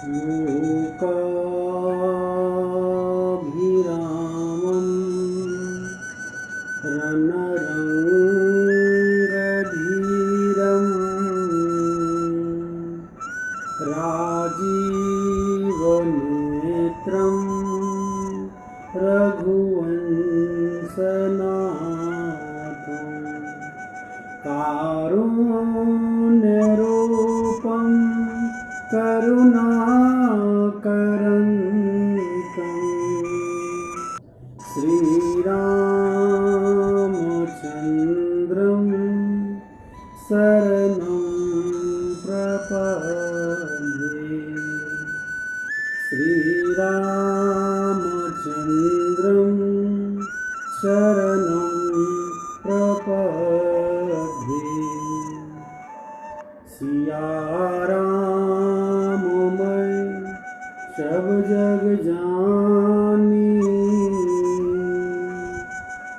लोकाभिरामं रणरङ्गधीरं राजीवनेत्रं रघुवंशनाथं कारुण्यरूपं करुणाकरन्तं श्रीरामचन्द्रं शरणं प्रपद्ये। श्रीरामचन्द्रं शरणं प्रपद्ये। सिया राम मैं सब जग जानी,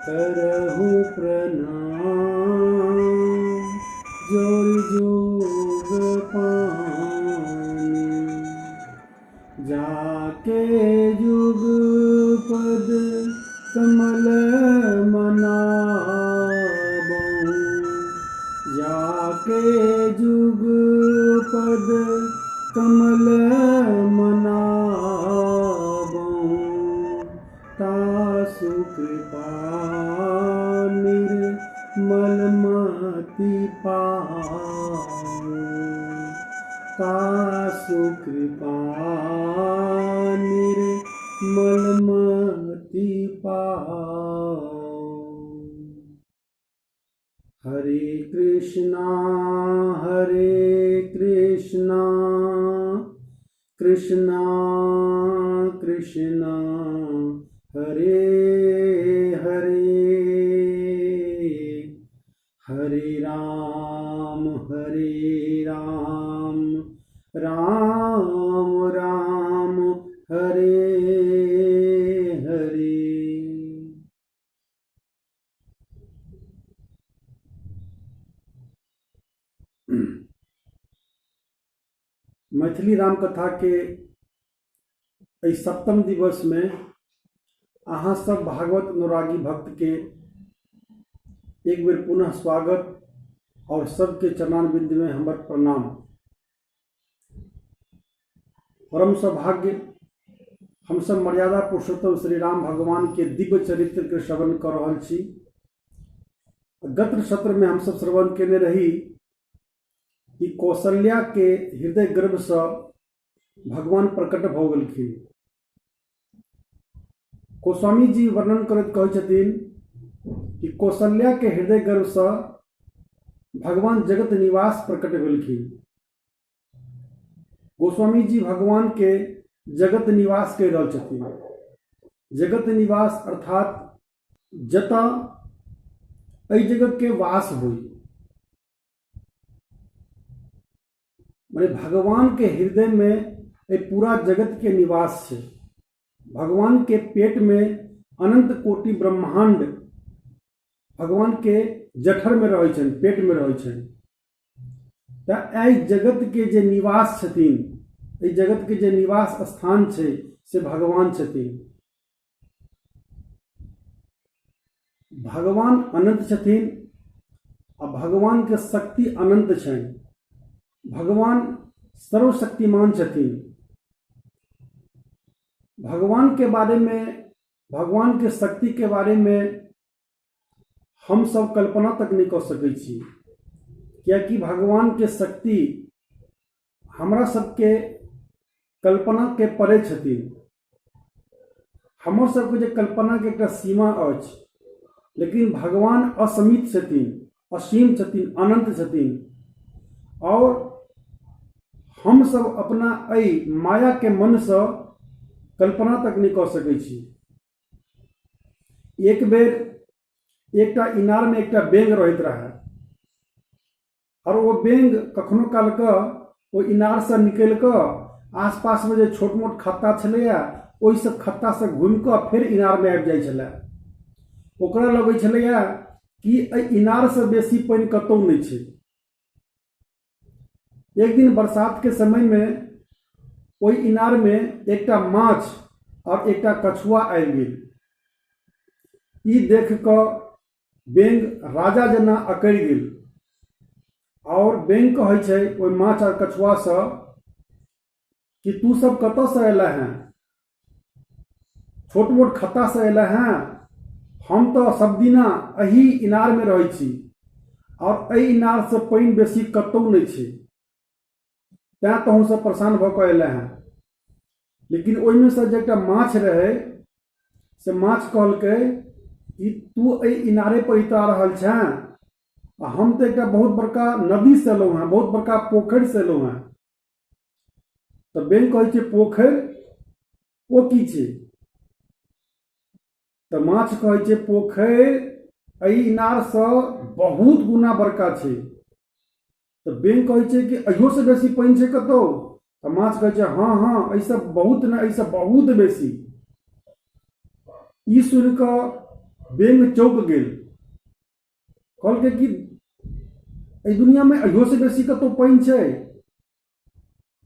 करहु प्रणाम जोर जोग पानी। जाके जुग पद कमल मनाबो, जाके जुग पद कमल मनाबो, तासु कृपा निर्मल मति पाओ, तासु कृपा निर्मल मति पाओ। हरे कृष्णा हरे कृष्णा कृष्णा कृष्णा हरे हरे, हरे राम हरे राम राम राम हरे हरे। मैथिली रामकथा के एहि सप्तम दिवस में अहाँ सब भागवत अनुरागी भक्त के एक बेर पुनः स्वागत और सबके चरणारविंद में हमर प्रणाम। परम सौभाग्य हम सब मर्यादा पुरुषोत्तम श्री राम भगवान के दिव्य चरित्र के श्रवण कर रहल छी। गत सत्र में हम सब श्रवण केने रही कि कौशल्या के हृदय गर्भ से भगवान प्रकट भऽ गेलखिन। गोस्वामी जी वर्णन करैत कहै छथिन कि कौशल्या के हृदय गर्भ से भगवान जगत निवास प्रकट भेलखिन। गोस्वामी जी भगवान के जगत निवास कहि रहल छथिन। जगत निवास अर्थात जतऽ एहि जगत के वास होई, माने भगवान के हृदय में एहि पूरा जगत के निवास छै। भगवान के पेट में अनंत कोटि ब्रह्मांड भगवान के जठर में रहै छनि, पेट में रहै छनि। तऽ एहि जगत के जे निवास छथिन, एहि जगत के जे निवास स्थान छै से भगवान छथिन। भगवान अनंत छथिन आ भगवान के शक्ति अनंत छनि। भगवान सर्वशक्तिमान छथिन। भगवान के बारे में, भगवान के शक्ति के बारे में हम सब कल्पना तक नहीं कऽ सकै छी, कियाकि भगवान के शक्ति हमरा सबके कल्पना के परे छथिन। हमर सबके जे कल्पना के एकटा सीमा अछि, लेकिन भगवान असीमित छथिन, असीम छथिन, अनंत छथिन। और हम सब अपना एहि माया के मन से कल्पना तक नहीं कऽ सकै छी। एक बेर एकटा इनार में एकटा बेंग रहैत रहै और ओ बेंग कखनो काल के ओ इनार से निकलि कऽ आसपास में जे छोट मोट खत्ता छलैया ओहिसँ खत्ता से घूमि कऽ फेर इनार में आबि जाइ छलै। ओकरा लगै छलैया कि एहि इनार से बेसी पानि कतौ नहि छै। एक दिन बरसात के समय में ओहि इनारमे एकटा माछ आओर एकटा कछुआ आबि गेल। ई देख कऽ बेंग राजा जेना अकड़ि गेल आओर बेंग कहै छै ओहि माछ आओर कछुआसँ कि तू सब कतऽसँ अयला हेँ? छोट मोट खत्तासँ अयला हेँ? हम तऽ सबदिना एही इनारमे रहै छी आओर एहि इनारसँ पानि बेसी कतहु नहि छै, तैँ तहूँ सब परेशान भऽ कऽ अयला हेँ। लेकिन ओहिमे सँ जे एकटा माछ रहै से माछ कहलकै कि तू एहि इनारे पर इतरा रहल छेँ आ हम तऽ एकटा बहुत बड़का नदीसँ एलहुँ हेँ, बहुत बड़का पोखरिसँ एलहुँ हेँ। तऽ बेंग कहै छै पोखरि ओ की छै? तऽ माछ कहै छै पोखरि एहि इनारसँ बहुत गुना बड़का छै। तऽ बेंग कहै छै कि अहियोसँ बेसी पानि छै कतहु? तऽ माछ कहै छै हँ हँ, एहिसँ बहुत नहि, एहिसँ बहुत बेसी। ई सुनि कऽ बेंग चौंक गेल, कहलकै कि एहि दुनियामे अहियोसँ बेसी कतहु पानि छै?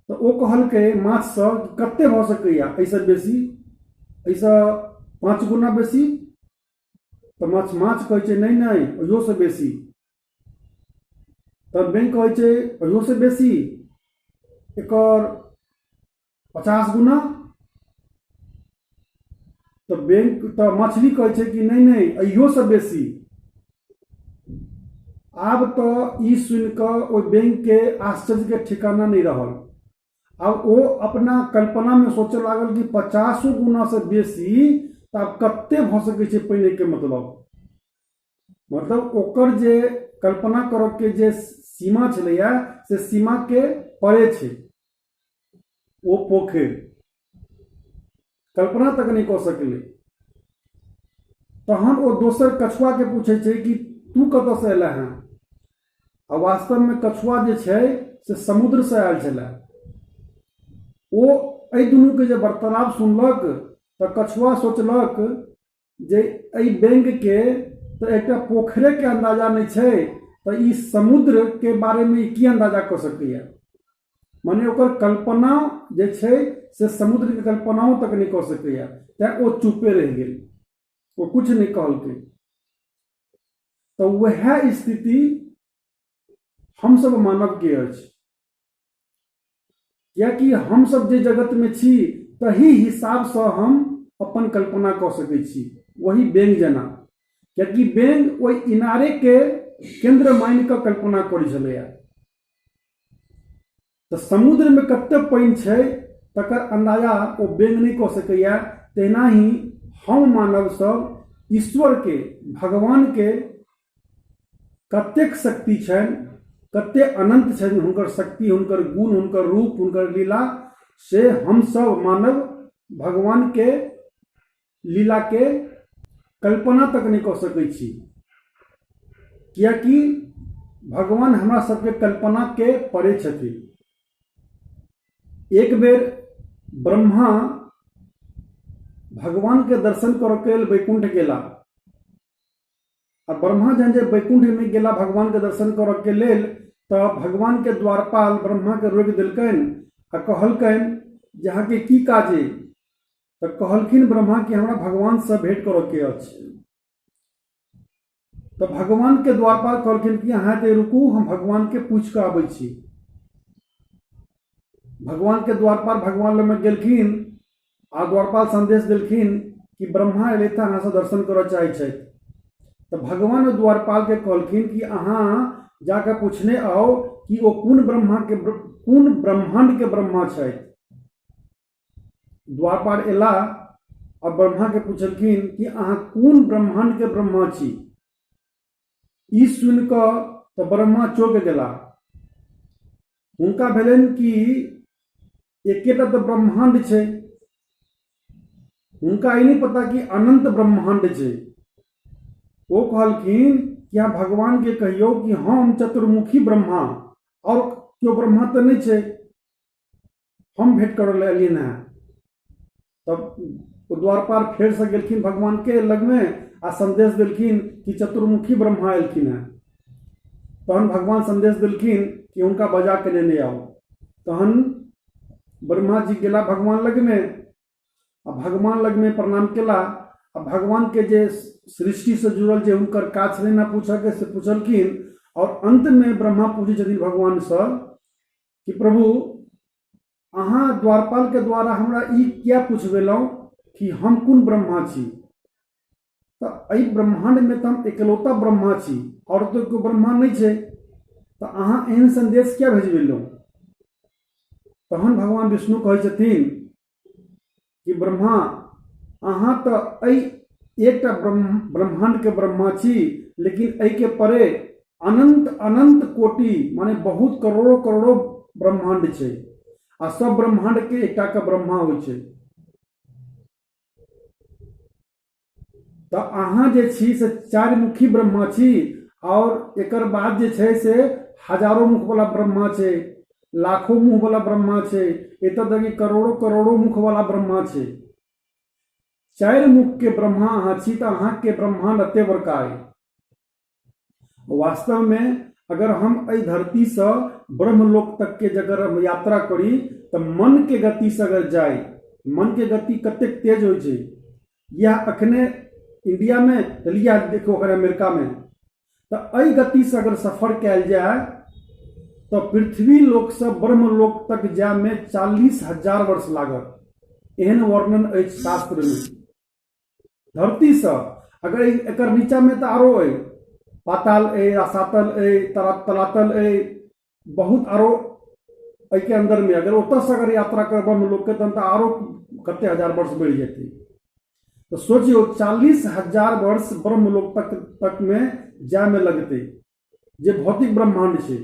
तऽ ओ कहलकै माछसँ कि कते भऽ सकैए एहिसँ बेसी, एहिसँ 5 गुना बेसी? तऽ माछ कहै छै नहि नहि, ओहियोसँ बेसी। तऽ बेंग कहै छै ओहियोसँ बेसी, एकर 50 गुना। तऽ बैंक तऽ मछली कहै छै कि नहि नहि, अहियोसँ बेसी। आब तऽ ई सुनि कऽ ओहि बैंकके आश्चर्यके ठिकाना नहि रहल। आब ओ अपना कल्पनामे सोचऽ लागल कि 50 गुनासँ बेसी तऽ आब कते भऽ सकै छै पानिके मतलब ओकर जे कल्पना करऽके जे सीमा छलैया से सीमाके परे छै ओ पोखरि, कल्पना तक नहि कऽ सकलै। तहन ओ दोसर कछुआके पूछै छै कि तू कतऽसँ एला हेँ? आ वास्तवमे कछुआ जे छै से समुद्रसँ आयल छलै। ओ एहि दुनूके जे वार्तालाप सुनलक तऽ कछुआ सोचलक जे एहि बैंकके तऽ एकटा पोखरिके अन्दाजा नहि छै, तऽ ई समुद्रके बारेमे ई की अन्दाजा कऽ सकैए? मने ओकर कल्पना जे छै से समुद्रके कल्पनाओ तक नहि कऽ सकैए। तैँ ओ चुपे रहि गेल, ओ किछु नहि कहलकै। तऽ वएह स्थिति हमसभ मानवके अछि, कियाकि हमसभ जे जगतमे छी तही हिसाबसँ हम अपन कल्पना कऽ सकै छी, वही बेंग जेना। कियाकि बेंग ओहि इनारेके केन्द्र मानि कऽ कल्पना करै छलैए, तऽ समुद्रमे कते पानि छै तकर अन्दाजा ओ बेंग नहि कऽ सकैए। तेना ही हम मानव सब ईश्वरके, भगवानके कतेक शक्ति छनि, कते अनंत छनि हुनकर शक्ति, हुनकर गुण, हुनकर रूप, हुनकर लीला, से हमसब मानव भगवानके लीलाके कल्पना तक नहि कऽ सकै छी, कियाकि भगवान हमरा सबके कल्पनाके परे छथिन। एक बेर ब्रह्मा भगवानके दर्शन करऽके लेल वैकुंठ गेला आ ब्रह्मा जहन जे वैकुंठमे गेला भगवानके दर्शन करऽके लेल तऽ भगवानके द्वारपाल ब्रह्माके रोकि देलकनि आ कहलकनि जे अहाँके की काज अइ? तऽ कहलखिन ब्रह्मा कि हमरा भगवानसँ भेंट करऽके अछि। तऽ भगवानके द्वारपाल कहलखिन कि अहाँ एतऽ रुकू, हम भगवानके पूछि कऽ आबै छी। भगवानके द्वारपाल भगवान लगमे गेलखिन आ द्वारपाल संदेश देलखिन कि ब्रह्मा एलथि तऽ अहाँसँ दर्शन करऽ चाहै छथि। तऽ भगवान ओहि द्वारपालके कहलखिन कि अहाँ जाकऽ पूछने आउ कि ओ कोन ब्रह्माके, कोन ब्रह्माण्डके ब्रह्मा छथि। द्वारपाल एला आ ब्रह्माके पुछलखिन कि अहाँ कोन ब्रह्माण्डके ब्रह्मा छी? ई सुनि कऽ तऽ ब्रह्मा चौंक गेला। हुनका भेलनि कि एकेटा तऽ ब्रह्माण्ड छै, हुनका ई नहि पता कि अनंत ब्रह्माण्ड छै। ओ कहलखिन कि अहाँ भगवानके कहियौ कि हम चतुर्मुखी ब्रह्मा, आओर केओ ब्रह्मा तऽ नहि छै, हम भेंट करऽ लए एलियनि हेँ। तब ओ द्वारपाल फेरसँ गेलखिन भगवानके लगमे आ सन्देश देलखिन कि चतुर्मुखी ब्रह्मा एलखिन हेँ। तहन भगवान सन्देश देलखिन कि हुनका बजा के लेने आउ। तहन ब्रह्मा जी गेला भगवान लगमे आ भगवान लगमे प्रणाम केला आ भगवानके जे सृष्टिसँ जुड़ल जे हुनकर काज छलनि ने पूछऽके से पुछलखिन। आओर अन्तमे ब्रह्मा पूछै छथिन भगवानसँ कि प्रभु अहाँ द्वारपालके द्वारा हमरा ई किया पुछबेलहुँ कि हम कोन ब्रह्मा छी? तऽ एहि ब्रह्माण्डमे तऽ हम एकलौता ब्रह्मा छी, आओर तऽ कोइ ब्रह्मा नहि छै, तऽ अहाँ एहन सन्देश किया भेजबेलहुँ? तहन भगवान विष्णु कहै छथिन कि ब्रह्मा अहाँ तऽ एहि एकटा ब्रह्माण्डके ब्रह्मा छी, लेकिन एहिके परे अनंत अनंत कोटि माने बहुत करोड़ों करोड़ों ब्रह्माण्ड छै आ सब ब्रह्माण्डके एकटा के ब्रह्मा होइ छै। तऽ अहाँ जे छी से चारिमुखी ब्रह्मा छी, आओर एकर बाद जे छै से हजारो मुखवला ब्रह्मा छै, लाखो मुँहवला ब्रह्मा छै, एतऽ तक कि करोड़ो करोड़ो मुखवला ब्रह्मा छै। चारि मुखके ब्रह्मा अहाँ छी तऽ अहाँके ब्रह्माण्ड एते बड़का अइ। वास्तवमे अगर हम एहि धरतीसँ ब्रह्मलोक तकके अगर हम यात्रा करी तऽ मनके गतिसँ अगर जाइ, मनके गति कतेक तेज होइ छै, इएह अखने इंडियामे तऽ लिअ देखू अखन अमेरिकामे, तऽ एहि गतिसँ अगर सफर कयल जाय तऽ पृथ्वी लोकसँ ब्रह्मलोक तक जायमे 40,000 वर्ष लागत, एहन वर्णन अछि शास्त्रमे। धरतीसँ अगर एकर नीचाँमे तऽ आरो अइ, पाताल अइ, रसातल अइ, तलातल अइ, बहुत आरो एहिके अन्दरमे, अगर ओतऽसँ अगर यात्रा करब ब्रह्मलोकके तहन तऽ आरो कते हजार वर्ष बढ़ि जेतै। तऽ सोचियौ 40,000 वर्ष ब्रह्मलोक तकमे जायमे लगतै, जे भौतिक ब्रह्माण्ड छै।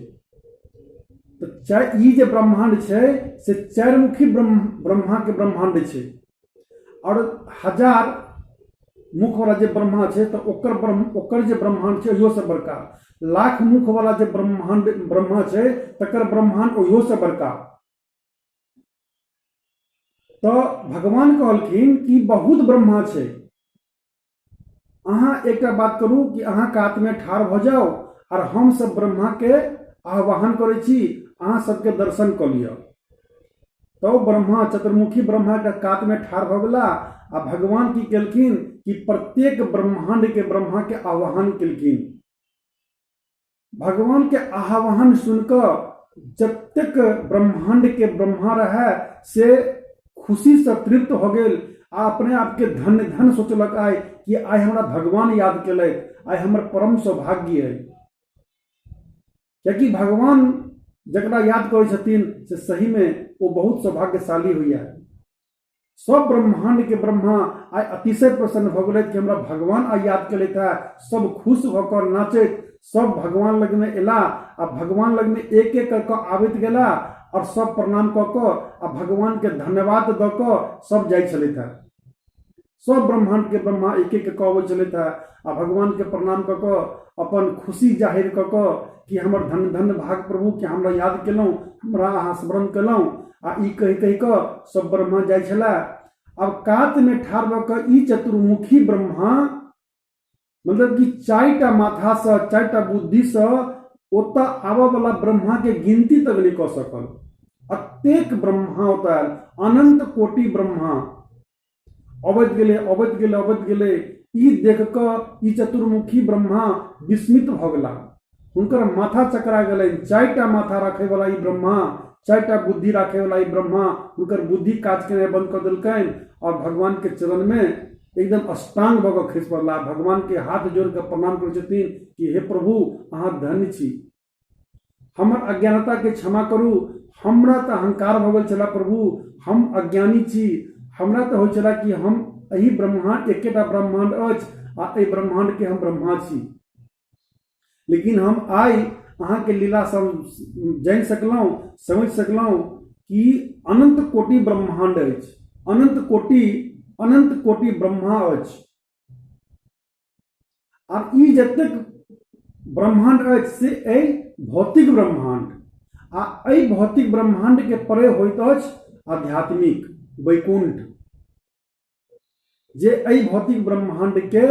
तऽ ई जे ब्रह्माण्ड छै से चारिमुखी ब्रह्माके ब्रह्माण्ड छै, आओर हजार मुखवला जे ब्रह्मा छै तऽ ओकर जे ब्रह्माण्ड छै ओहियोसँ बड़का, लाख मुखवला जे ब्रह्माण्ड ब्रह्मा छै तकर ब्रह्माण्ड ओहियोसँ बड़का। तऽ भगवान कहलखिन कि बहुत ब्रह्मा छै, अहाँ एकटा बात करू कि अहाँ कातमे ठाढ़ भऽ जाउ आर हम सब ब्रह्माके आह्वान करै छी, अहाँ सबके दर्शन कऽ लिअ। तऽ ब्रह्मा चतुर्मुखी ब्रह्माके कातमे ठाढ़ भऽ गेला आ भगवान की केलखिन कि प्रत्येक ब्रह्माण्डके ब्रह्माके आह्वान केलखिन। भगवान के आह्वान सुनकऽ जतेक ब्रह्मांड के ब्रह्मा रहे से खुशी से तृप्त हो गेल आ अपने आप के धन्य धन्य सोचलक आइ कि आइ हमरा भगवान याद केलथि, आइ हमर परम सौभाग्य अइ। कियाकि भगवान जकरा याद करै छथिन से सही में ओ बहुत सौभाग्यशाली होइया। सब ब्रह्मांड के ब्रह्मा आइ अतिशय प्रसन्न भऽ गेलथि कि हमरा भगवान आइ याद केलथि है। सब खुश भऽ कऽ नाचैत सब भगवान लगमे एला आ भगवान लगमे एक एक कऽ कऽ आबैत गेला और सब प्रणाम कऽ कऽ आ भगवान के धन्यवाद दऽ कऽ सब जाइ छलथि है। सब ब्रह्मांड के ब्रह्मा एक एक कऽ अबै छलथि है आ भगवान के प्रणाम कऽ कऽ अपन खुशी जाहिर कऽ कऽ कि हमर धन धन भाग प्रभु कि हमरा याद केलहुँ, हमरा अहाँ स्मरण केलहुँ, आ ई कहि कहि कऽ सब ब्रह्मा जाइ छलै। आब कातमे ठाढ़ भऽ कऽ ई चतुर्मुखी ब्रह्मा मतलब कि चारिटा माथासँ चारिटा बुद्धिसँ ओतऽ आबऽवला ब्रह्माके गिनती तक नहि कऽ सकल। अतेक ब्रह्मा ओतऽ आयल, अनंत कोटि ब्रह्मा अबैत गेलै, अबैत गेलै, अबैत गेलै। ई देख कऽ ई चतुर्मुखी ब्रह्मा विस्मित भऽ गेला, हुनकर माथा चकरा गेलनि। चारिटा माथा रखैवला ई ब्रह्मा, चारिटा बुद्धि राखैवला ई ब्रह्मा, हुनकर बुद्धि काज केनाइ बंद कऽ देलकनि और भगवान के चरण में एकदम अष्टांग भऽ कऽ खसि पड़ला। भगवान के हाथ जोड़ कऽ प्रणाम करै छथिन कि हे प्रभु अहाँ धन्य छी, हमर अज्ञानता के क्षमा करू, हमरा तऽ अहंकार भऽ गेल छला प्रभु, हम अज्ञानी छी, हमरा तऽ होइ छला कि हम एहि ब्रह्मांड एकेटा ब्रह्मांड अछि आ एहि ब्रह्मांड के हम ब्रह्मा छी, लेकिन हम आइ अहाँके लीला सब जानि सकलहुँ, समझि सकलहुँ कि अनंत कोटि ब्रह्मांड अछि, अनंत कोटि अनंत कोटि ब्रह्मा अछि। आब ई जतेक ब्रह्मांड अछि से एहि भौतिक ब्रह्मांड आ एहि भौतिक ब्रह्मांड के परे होइत अछि आध्यात्मिक वैकुंठ, जे एहि भौतिक ब्रह्मांड के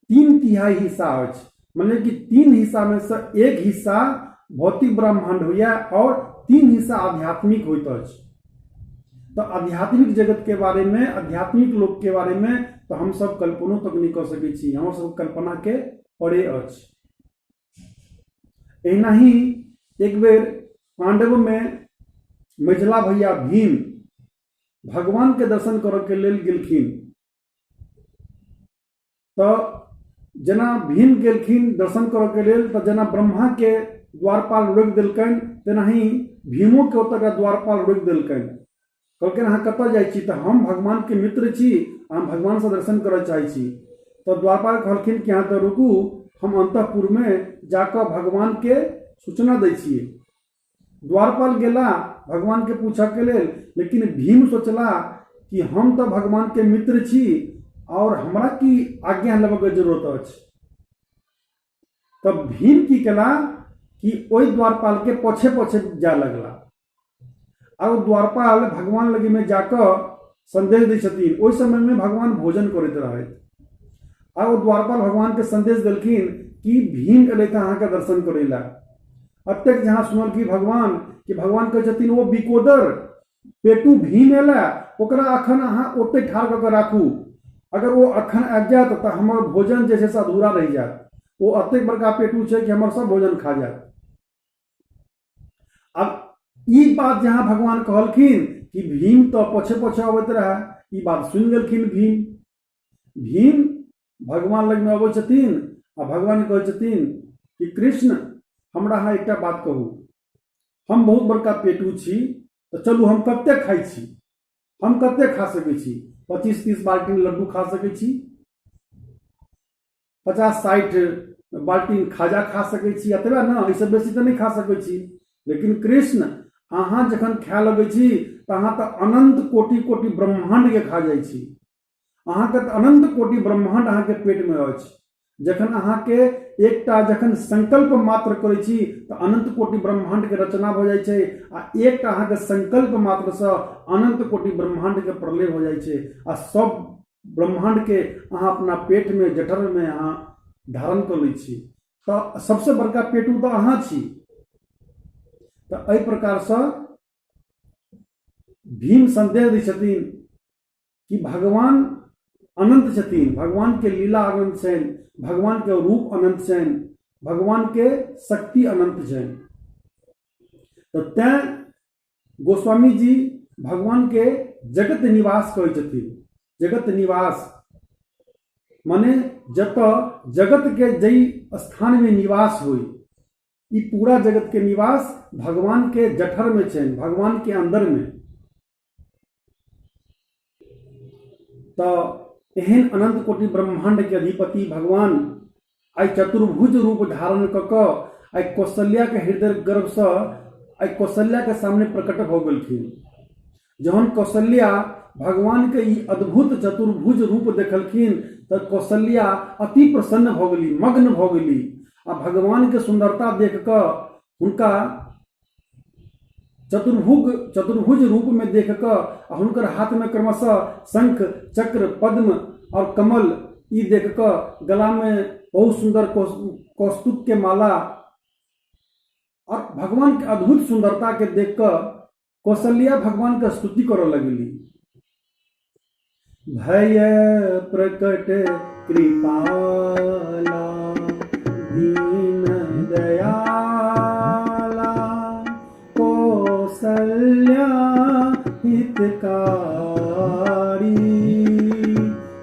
3/3 हिस्सा अछि, माने कि 3 हिस्सा में से 1 हिस्सा भौतिक ब्रह्मांड होइया और 3 हिस्सा आध्यात्मिक होइत अछि। तऽ आध्यात्मिक जगतके बारेमे, आध्यात्मिक लोकके बारेमे तऽ हमसभ कल्पनो तक नहि कऽ सकै छी। हमर सबके कल्पनाके परे अछि। एहिना ही एक बेर पांडवमे मझिला भैया भीम भगवानके दर्शन करऽके लेल गेलखिन। तऽ जेना भीम गेलखिन दर्शन करऽके लेल, तऽ जेना ब्रह्माके द्वारपाल रोकि देलकनि, तेनाही भीमोके ओतऽका द्वारपाल रोकि देलकनि। कहलकनि अहाँ कतऽ जाइ छी? तऽ हम भगवानके मित्र छी, हम भगवानसँ दर्शन करऽ चाहै छी। तऽ द्वारपाल कहलखिन कि अहाँ तऽ रुकू, हम अन्तःपुरमे जाकऽ भगवानके सूचना दै छियै। द्वारपाल गेला भगवानके पूछऽके लेल, लेकिन भीम सोचला कि हम तऽ भगवानके मित्र छी आओर हमरा की आज्ञा लेबऽके जरूरत अछि। तब भीम की केला कि ओहि द्वारपालके पछे पछे जाय लगला आ ओ द्वारपाल भगवान लगीमे जाकऽ संदेश दै छथिन। ओहि समयमे भगवान भोजन करैत रहथि आ ओ द्वारपाल भगवानके संदेश देलखिन कि भीम एलथि अहाँके दर्शन करै लए। एतेक जहाँ सुनलखिन भगवान कि भगवान कहै छथिन ओ बिकोदर पेटू भीम एला, ओकरा अखन अहाँ ओतहि ठाढ़ कऽ कऽ राखू, अगर ओ अखन आबि जायत तऽ हमर भोजन जे छै से अधूरा रहि जायत। ओ एतेक बड़का पेटू छै कि हमर सब भोजन खा जायत। आब ई बात जहाँ भगवान कहलखिन कि भीम तऽ पछे पछे अबैत रहए, ई बात सुनि गेलखिन भीम। भीम भगवान लगमे अबै छथिन आ भगवान कहै छथिन कि कृष्ण हमरा अहाँ एकटा बात कहू, हम बहुत बड़का पेटू छी, तऽ चलू हम कतेक खाइ छी, हम कतेक खा सकै छी? 25-30 बाल्टीन लड्डू खा सकै छी, 50-60 बाल्टीन खाजा खा सकै छी, एतबे ने, एहिसँ बेसी तऽ नहि खा सकै छी। लेकिन कृष्ण अहाँ जखन खाय लगै छी तऽ अहाँ तऽ अनंत कोटि कोटि ब्रह्माण्डके खा जाइ छी, अहाँके तऽ अनंत कोटि ब्रह्माण्ड अहाँके पेटमे अछि। जखन अहाँके एकटा जखन संकल्प मात्र करै छी तऽ अनंत कोटि ब्रह्माण्डके रचना भऽ जाइ छै आ एकटा अहाँके संकल्प मात्रसँ अनंत कोटि ब्रह्माण्डके प्रलय भऽ जाइ छै आ सब ब्रह्माण्डके अहाँ अपना पेटमे जठरमे अहाँ धारण कऽ लै छी। तऽ सबसँ बड़का पेटू तऽ अहाँ छी। तऽ एहि प्रकारसँ भीम संदेश दै छथिन कि भगवान अनंत छथिन, भगवान के लीला अनंत छनि, भगवान के रूप अनंत छनि, भगवान के शक्ति अनंत छनि। तऽ तैं गोस्वामी जी भगवान के जगत निवास कहै छथिन। जगत निवास माने जतऽ जगत के जै स्थान में निवास होई, ई पूरा जगत के निवास भगवान के जठर में छनि, भगवान के अंदर में। तऽ एहन अनंत कोटि ब्रह्मांड के अधिपति भगवान आइ चतुर्भुज रूप धारण कऽ कऽ आइ कौशल्या के हृदय गर्भसँ आइ कौशल्या के सामने प्रकट भऽ गेलखिन। जहन कौशल्या भगवान के ई अद्भुत चतुर्भुज रूप देखलखिन तऽ कौशल्या अति प्रसन्न भऽ गेली, मग्न भऽ गेली आ भगवान के सुंदरता देख कऽ हुनका चतुर्भुज रूप में देख कऽ आ हुनकर हाथ में क्रमशः शंख, चक्र, पद्म और कमल ई देख कऽ गला में बहुत सुंदर कौस्तुभ के माला और भगवान के अद्भुत सुंदरता के देख कऽ कौशल्या भगवान के स्तुति करऽ लगली। भय प्रकट कृपाला दीन दयाला कौशल्या हितकारी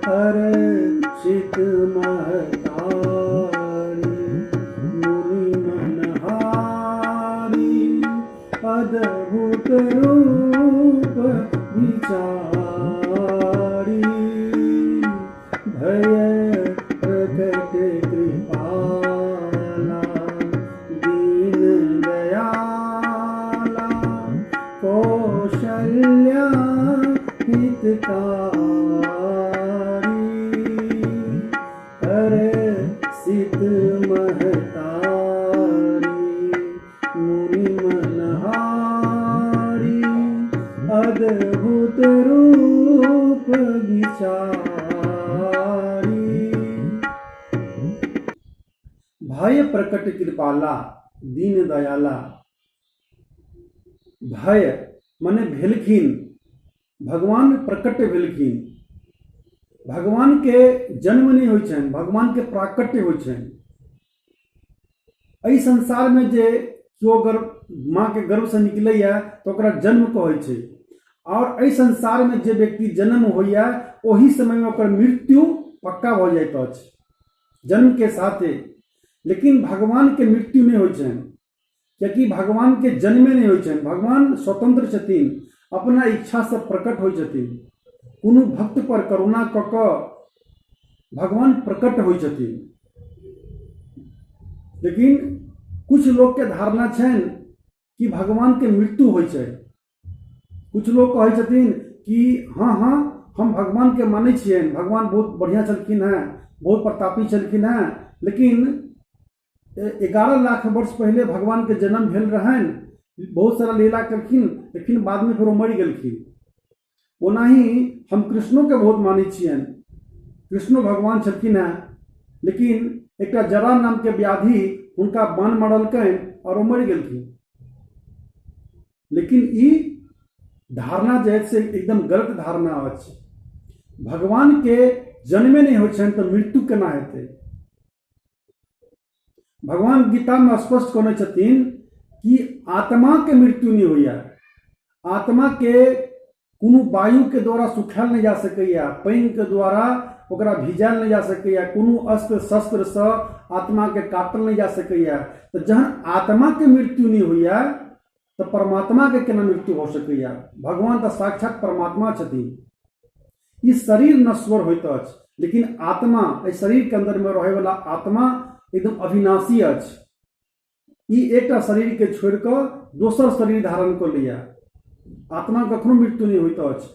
हर्षित महतारी मुनि मनहारी अद्भुत रूप विचारी भय प्रकट कृपाला दीन दयाला कौशल्या हितकारी हर्षित महतारी मुनि मनहारी अद्भुत रूप विचारी। भय प्रकट कृपाला दीन दयाला। भय मने भेलखिन भगवान प्रकट भेलखिन। भगवानके जन्म नहि होइ छनि, भगवानके प्राकट्य होइ छनि। एहि संसारमे जे केओ अगर माँके गर्भसँ निकलैए तऽ ओकरा जन्म कहै छै, आओर एहि संसारमे जे व्यक्ति जन्म होइए ओहि समयमे ओकर मृत्यु पक्का भऽ जाइत अछि जन्मके साथे। लेकिन भगवानके मृत्यु नहि होइ छनि, कियाकि भगवानके जन्मे नहि होइ छनि। भगवान स्वतंत्र छथिन, अपना इच्छासँ प्रकट होइ छथिन। कोनो भक्त पर करुणा कऽ कऽ भगवान प्रकट होइ छथिन। लेकिन कुछ लोकके धारणा छनि कि भगवानके मृत्यु होइ छै। कुछ लोक कहै छथिन कि हँ हँ हम भगवानके मानै छियनि, भगवान बहुत बढ़िआँ छलखिन हेँ, बहुत प्रतापी छलखिन हेँ, लेकिन 11 लाख वर्ष पहिले भगवानके जन्म भेल रहनि, बहुत सारा लीला केलखिन, लेकिन बादमे फेर ओ मरि गेलखिन। ओनाही हम कृष्णोके बहुत मानै छियनि, कृष्णो भगवान छलखिन हेँ, लेकिन एकटा जरा नामके व्याधि हुनका बाण मारलकनि आओर ओ मरि गेलखिन। लेकिन ई धारणा जे अछि से एकदम गलत धारणा अछि। भगवानके जन्मे नहि होइ छनि तऽ मृत्यु केना हेतै? भगवान गीतामे स्पष्ट कहने छथिन कि आत्माके मृत्यु नहि होइए, आत्माके कोनो वायुके द्वारा सुखायल नहि जा सकैए, पानिके द्वारा ओकरा भिजायल नहि जा सकैए, कोनो अस्त्र शस्त्रसँ आत्माके काटल नहि जा सकैए। तऽ जहन आत्माके मृत्यु नहि होइए तऽ परमात्माके केना मृत्यु भऽ सकैए? भगवान तऽ साक्षात परमात्मा छथिन। ई शरीर नश्वर होइत अछि, लेकिन आत्मा, एहि शरीरके अन्दरमे रहैवला आत्मा एकदम अविनाशी अछि। ई एकटा शरीरके छोड़ि कऽ दोसर शरीर धारण कऽ लैए। आत्मा कखनो मृत्यु नहि होइत अछि।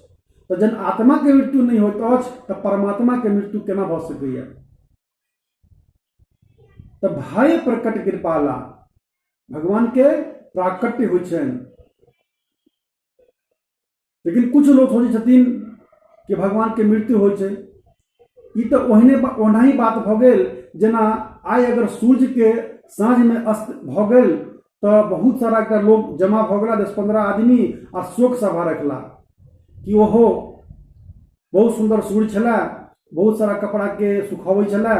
तऽ जहन आत्माके मृत्यु नहि होइत अछि तऽ परमात्माके मृत्यु केना भऽ सकैए? तऽ भय प्रकट कृपाला, भगवानके प्राकट्य होइ छनि। लेकिन कुछ लोग सोचै छथिन कि भगवानके मृत्यु होइ छै। ई तऽ ओहने ओनाही बात भऽ गेल जेना आइ अगर सूर्यके साँझमे अस्त भऽ गेल तऽ बहुत सारा एकटा लोग जमा भऽ गेला, 10-15 आदमी, आ शोक सभा रखला कि ओहो बहुत सुन्दर सूर्य छलै, बहुत सारा कपड़ाके सुखबै छलै,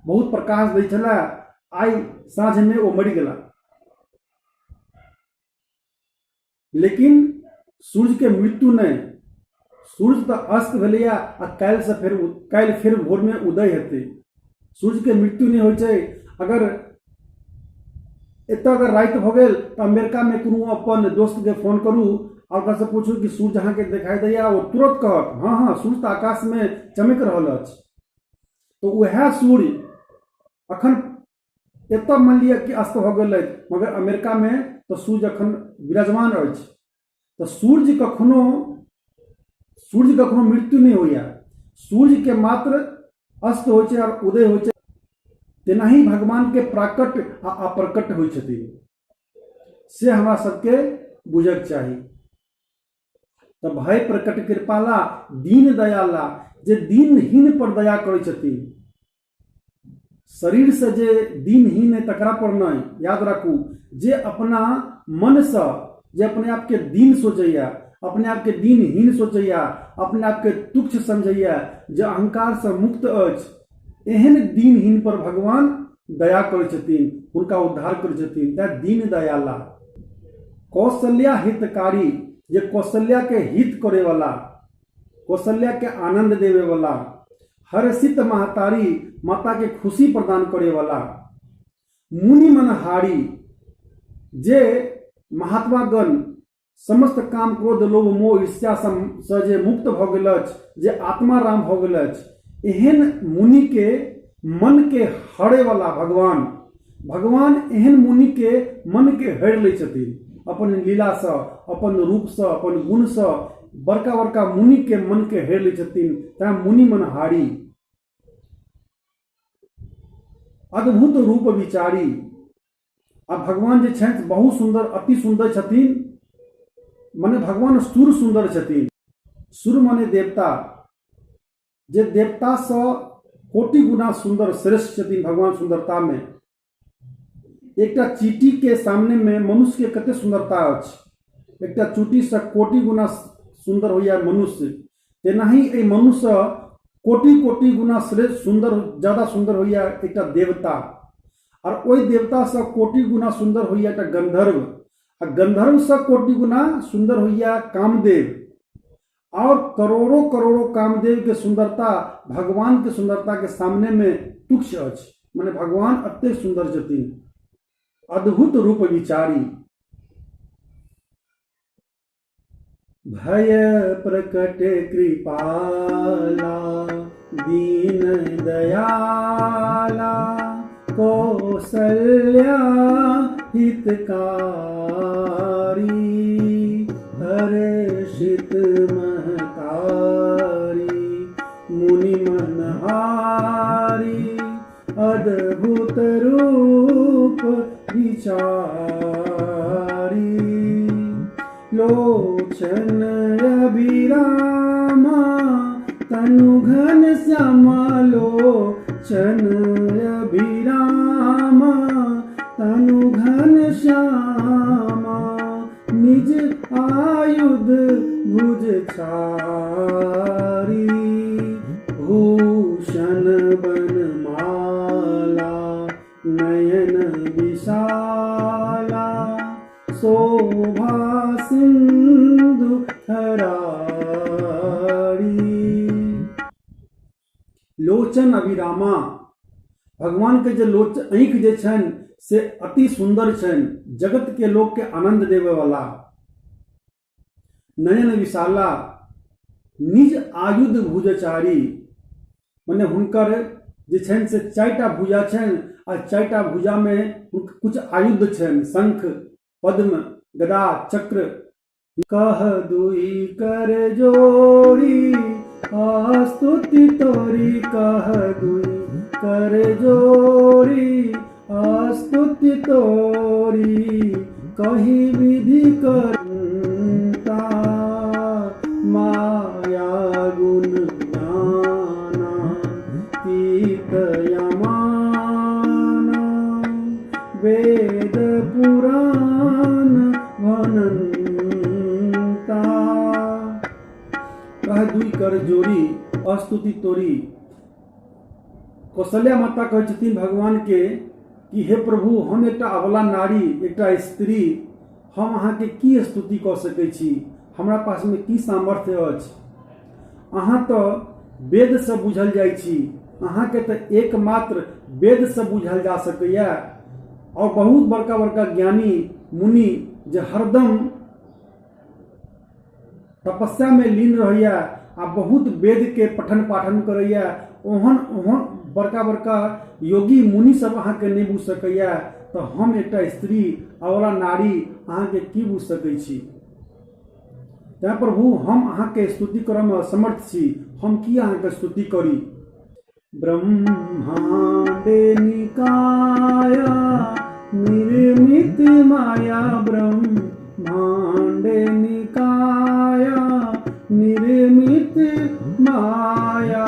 बहुत प्रकाश दै छलै, आइ साँझमे ओ मरि गेला। लेकिन सूर्यके मृत्यु नहि, सूर्य तऽ अस्त भेलैए आ काल्हिसँ फेर काल्हि फेर भोरमे उदय हेतै। सूर्यके मृत्यु नहि होइ छै। अगर एतऽ अगर राति भऽ गेल तऽ अमेरिकामे कोनो अपन दोस्तके फोन करू आ ओकरासँ पूछू कि सूर्य अहाँके देखाइ दैए, ओ तुरन्त कहत हँ हँ सूर्य तऽ आकाशमे चमकि रहल अछि। तऽ उएह सूर्य अखन एतऽ मानि लिअ कि अस्त भऽ गेल अछि, मगर अमेरिकामे तऽ सूर्य अखन विराजमान अछि। तऽ सूर्य कखनो मृत्यु नहि होइए, सूर्यके मात्र अस्त होइ छै आओर उदय होइ छै। तेनाही भगवानके प्राकट्य आ अप्रकट होइ छथिन, से हमरा सबके बुझक चाही। तऽ भय प्रकट कृपाला दीन दयाला, जे दीनहीन पर दया करै छथिन, शरीरसँ जे दीनहीन है तकरा पर नहि। याद राखू, जे अपना मनसँ जे अपने आपके दीन सोचैया, अपने आपके दीनहीन सोचैया, अपने आपके तुच्छ समझैया, जे अहंकारसँ मुक्त अछि, एहन दीनहीन पर भगवान दया करै छथिन, हुनका उद्धार करै छथिन। तैं दीन दयाला। कौशल्या हितकारी, जे कौशल्याके हित करैवला, कौशल्याके आनंद देवेवला, हर्षित महतारी, माताके खुशी प्रदान करैवला, मुनि मनहारी, जे महात्मागण समस्त काम क्रोध लोभ मोह ईर्ष्या सँ जे मुक्त भऽ गेल अछि, जे आत्मा राम भऽ गेल अछि, एहन मुनिके मनके हरैवला भगवान, भगवान एहन मुनिके मनके हरि लै छथिन अपन लीलासँ, अपन रूपसँ, अपन गुणसँ। बड़का बड़का मुनिके मनके हरि लै छथिन, तैं मुनि मनहारी। अद्भुत रूप विचारी, आ भगवान जे छथि बहुत सुन्दर, अति सुन्दर छथिन। मने भगवान सुर सुन्दर छथिन। सुर मने देवता, जे देवतासँ कोटि गुना सुन्दर श्रेष्ठ छथिन भगवान सुन्दरतामे। एकटा चीटीके सामनेमे मनुष्यके कते सुन्दरता अछि, एकटा चीटीसँ कोटि गुना सुन्दर होइए मनुष्य, तेनाही एहि मनुष्यसँ कोटि कोटि गुना श्रेष्ठ सुन्दर, ज्यादा सुन्दर होइए एकटा देवता, आओर ओहि देवतासँ कोटि गुना सुन्दर होइए एकटा गन्धर्व, आ गन्धर्वसँ कोटि गुना सुन्दर होइए कामदेव, आओर करोड़ों करोड़ों कामदेव के सुंदरता भगवान के सुंदरता के सामने में तुच्छ अछि। माने भगवान अतेक सुंदर छथिन। अद्भुत रूप विचारी, भय प्रकट कृपाला, दीन दयाला, कौशल्या हितकारी, हर्षित महतारी, मुनि मनहारी, अद्भुत रूप विचारी, लोचन अभिरामा, तनु घन श्यामा, लोचन अभिरामा, तनु घन श्यामा, निज आयुध भुज चारी, भूषण बनमाला, नयन विशाला, शोभा सिंधु हरारी। लोचन अभिरामा, भगवान के जे लोच आँखि जे छनि से अति सुन्दर छनि, जगत के लोक के आनंद देवे वाला। नयन विशाला, निज आयुध भुजचारी, मने हुनकर जे छनि से चारिटा भुजा छनि, आ चारिटा भुजा में कुछ आयुध छनि, शंख, पद्म, गदा, चक्र। कह दुई कर जोड़ी स्तुति तोरी, कह दुई कर जोड़ी स्तुति तोरी, कही विधि करता, माया गुण ज्ञाना तीत यमाना, वेद पुराण भनंता। कह दुई कर जोड़ी स्तुति तोरी। कौशल्या माता कहै छथिन भगवान के कि हे प्रभु, हम एकटा अबला नारी, एकटा स्त्री, हम अहाँके की स्तुति कऽ सकै छी, हमरा पासमे की सामर्थ्य अछि। अहाँ तऽ वेदसँ बुझल जाइ छी, अहाँके तऽ एकमात्र वेदसँ बुझल जा सकैए, आओर बहुत बड़का बड़का ज्ञानी मुनि जे हरदम तपस्यामे लीन रहैए आ बहुत वेदके पठन पाठन करैए, ओहन ओहन बड़का बड़का योगी मुनि सब अहाँके नहि बुझि सकैए, तऽ हम एकटा स्त्री अबला नारी अहाँके की बुझि सकै छी। तैँ प्रभु, हम अहाँके स्तुति करऽमे असमर्थ छी, हम की अहाँके स्तुति करी। ब्रह्मांडे निकाया निर्मित माया, ब्रह्मांडे निकाया निर्मित माया,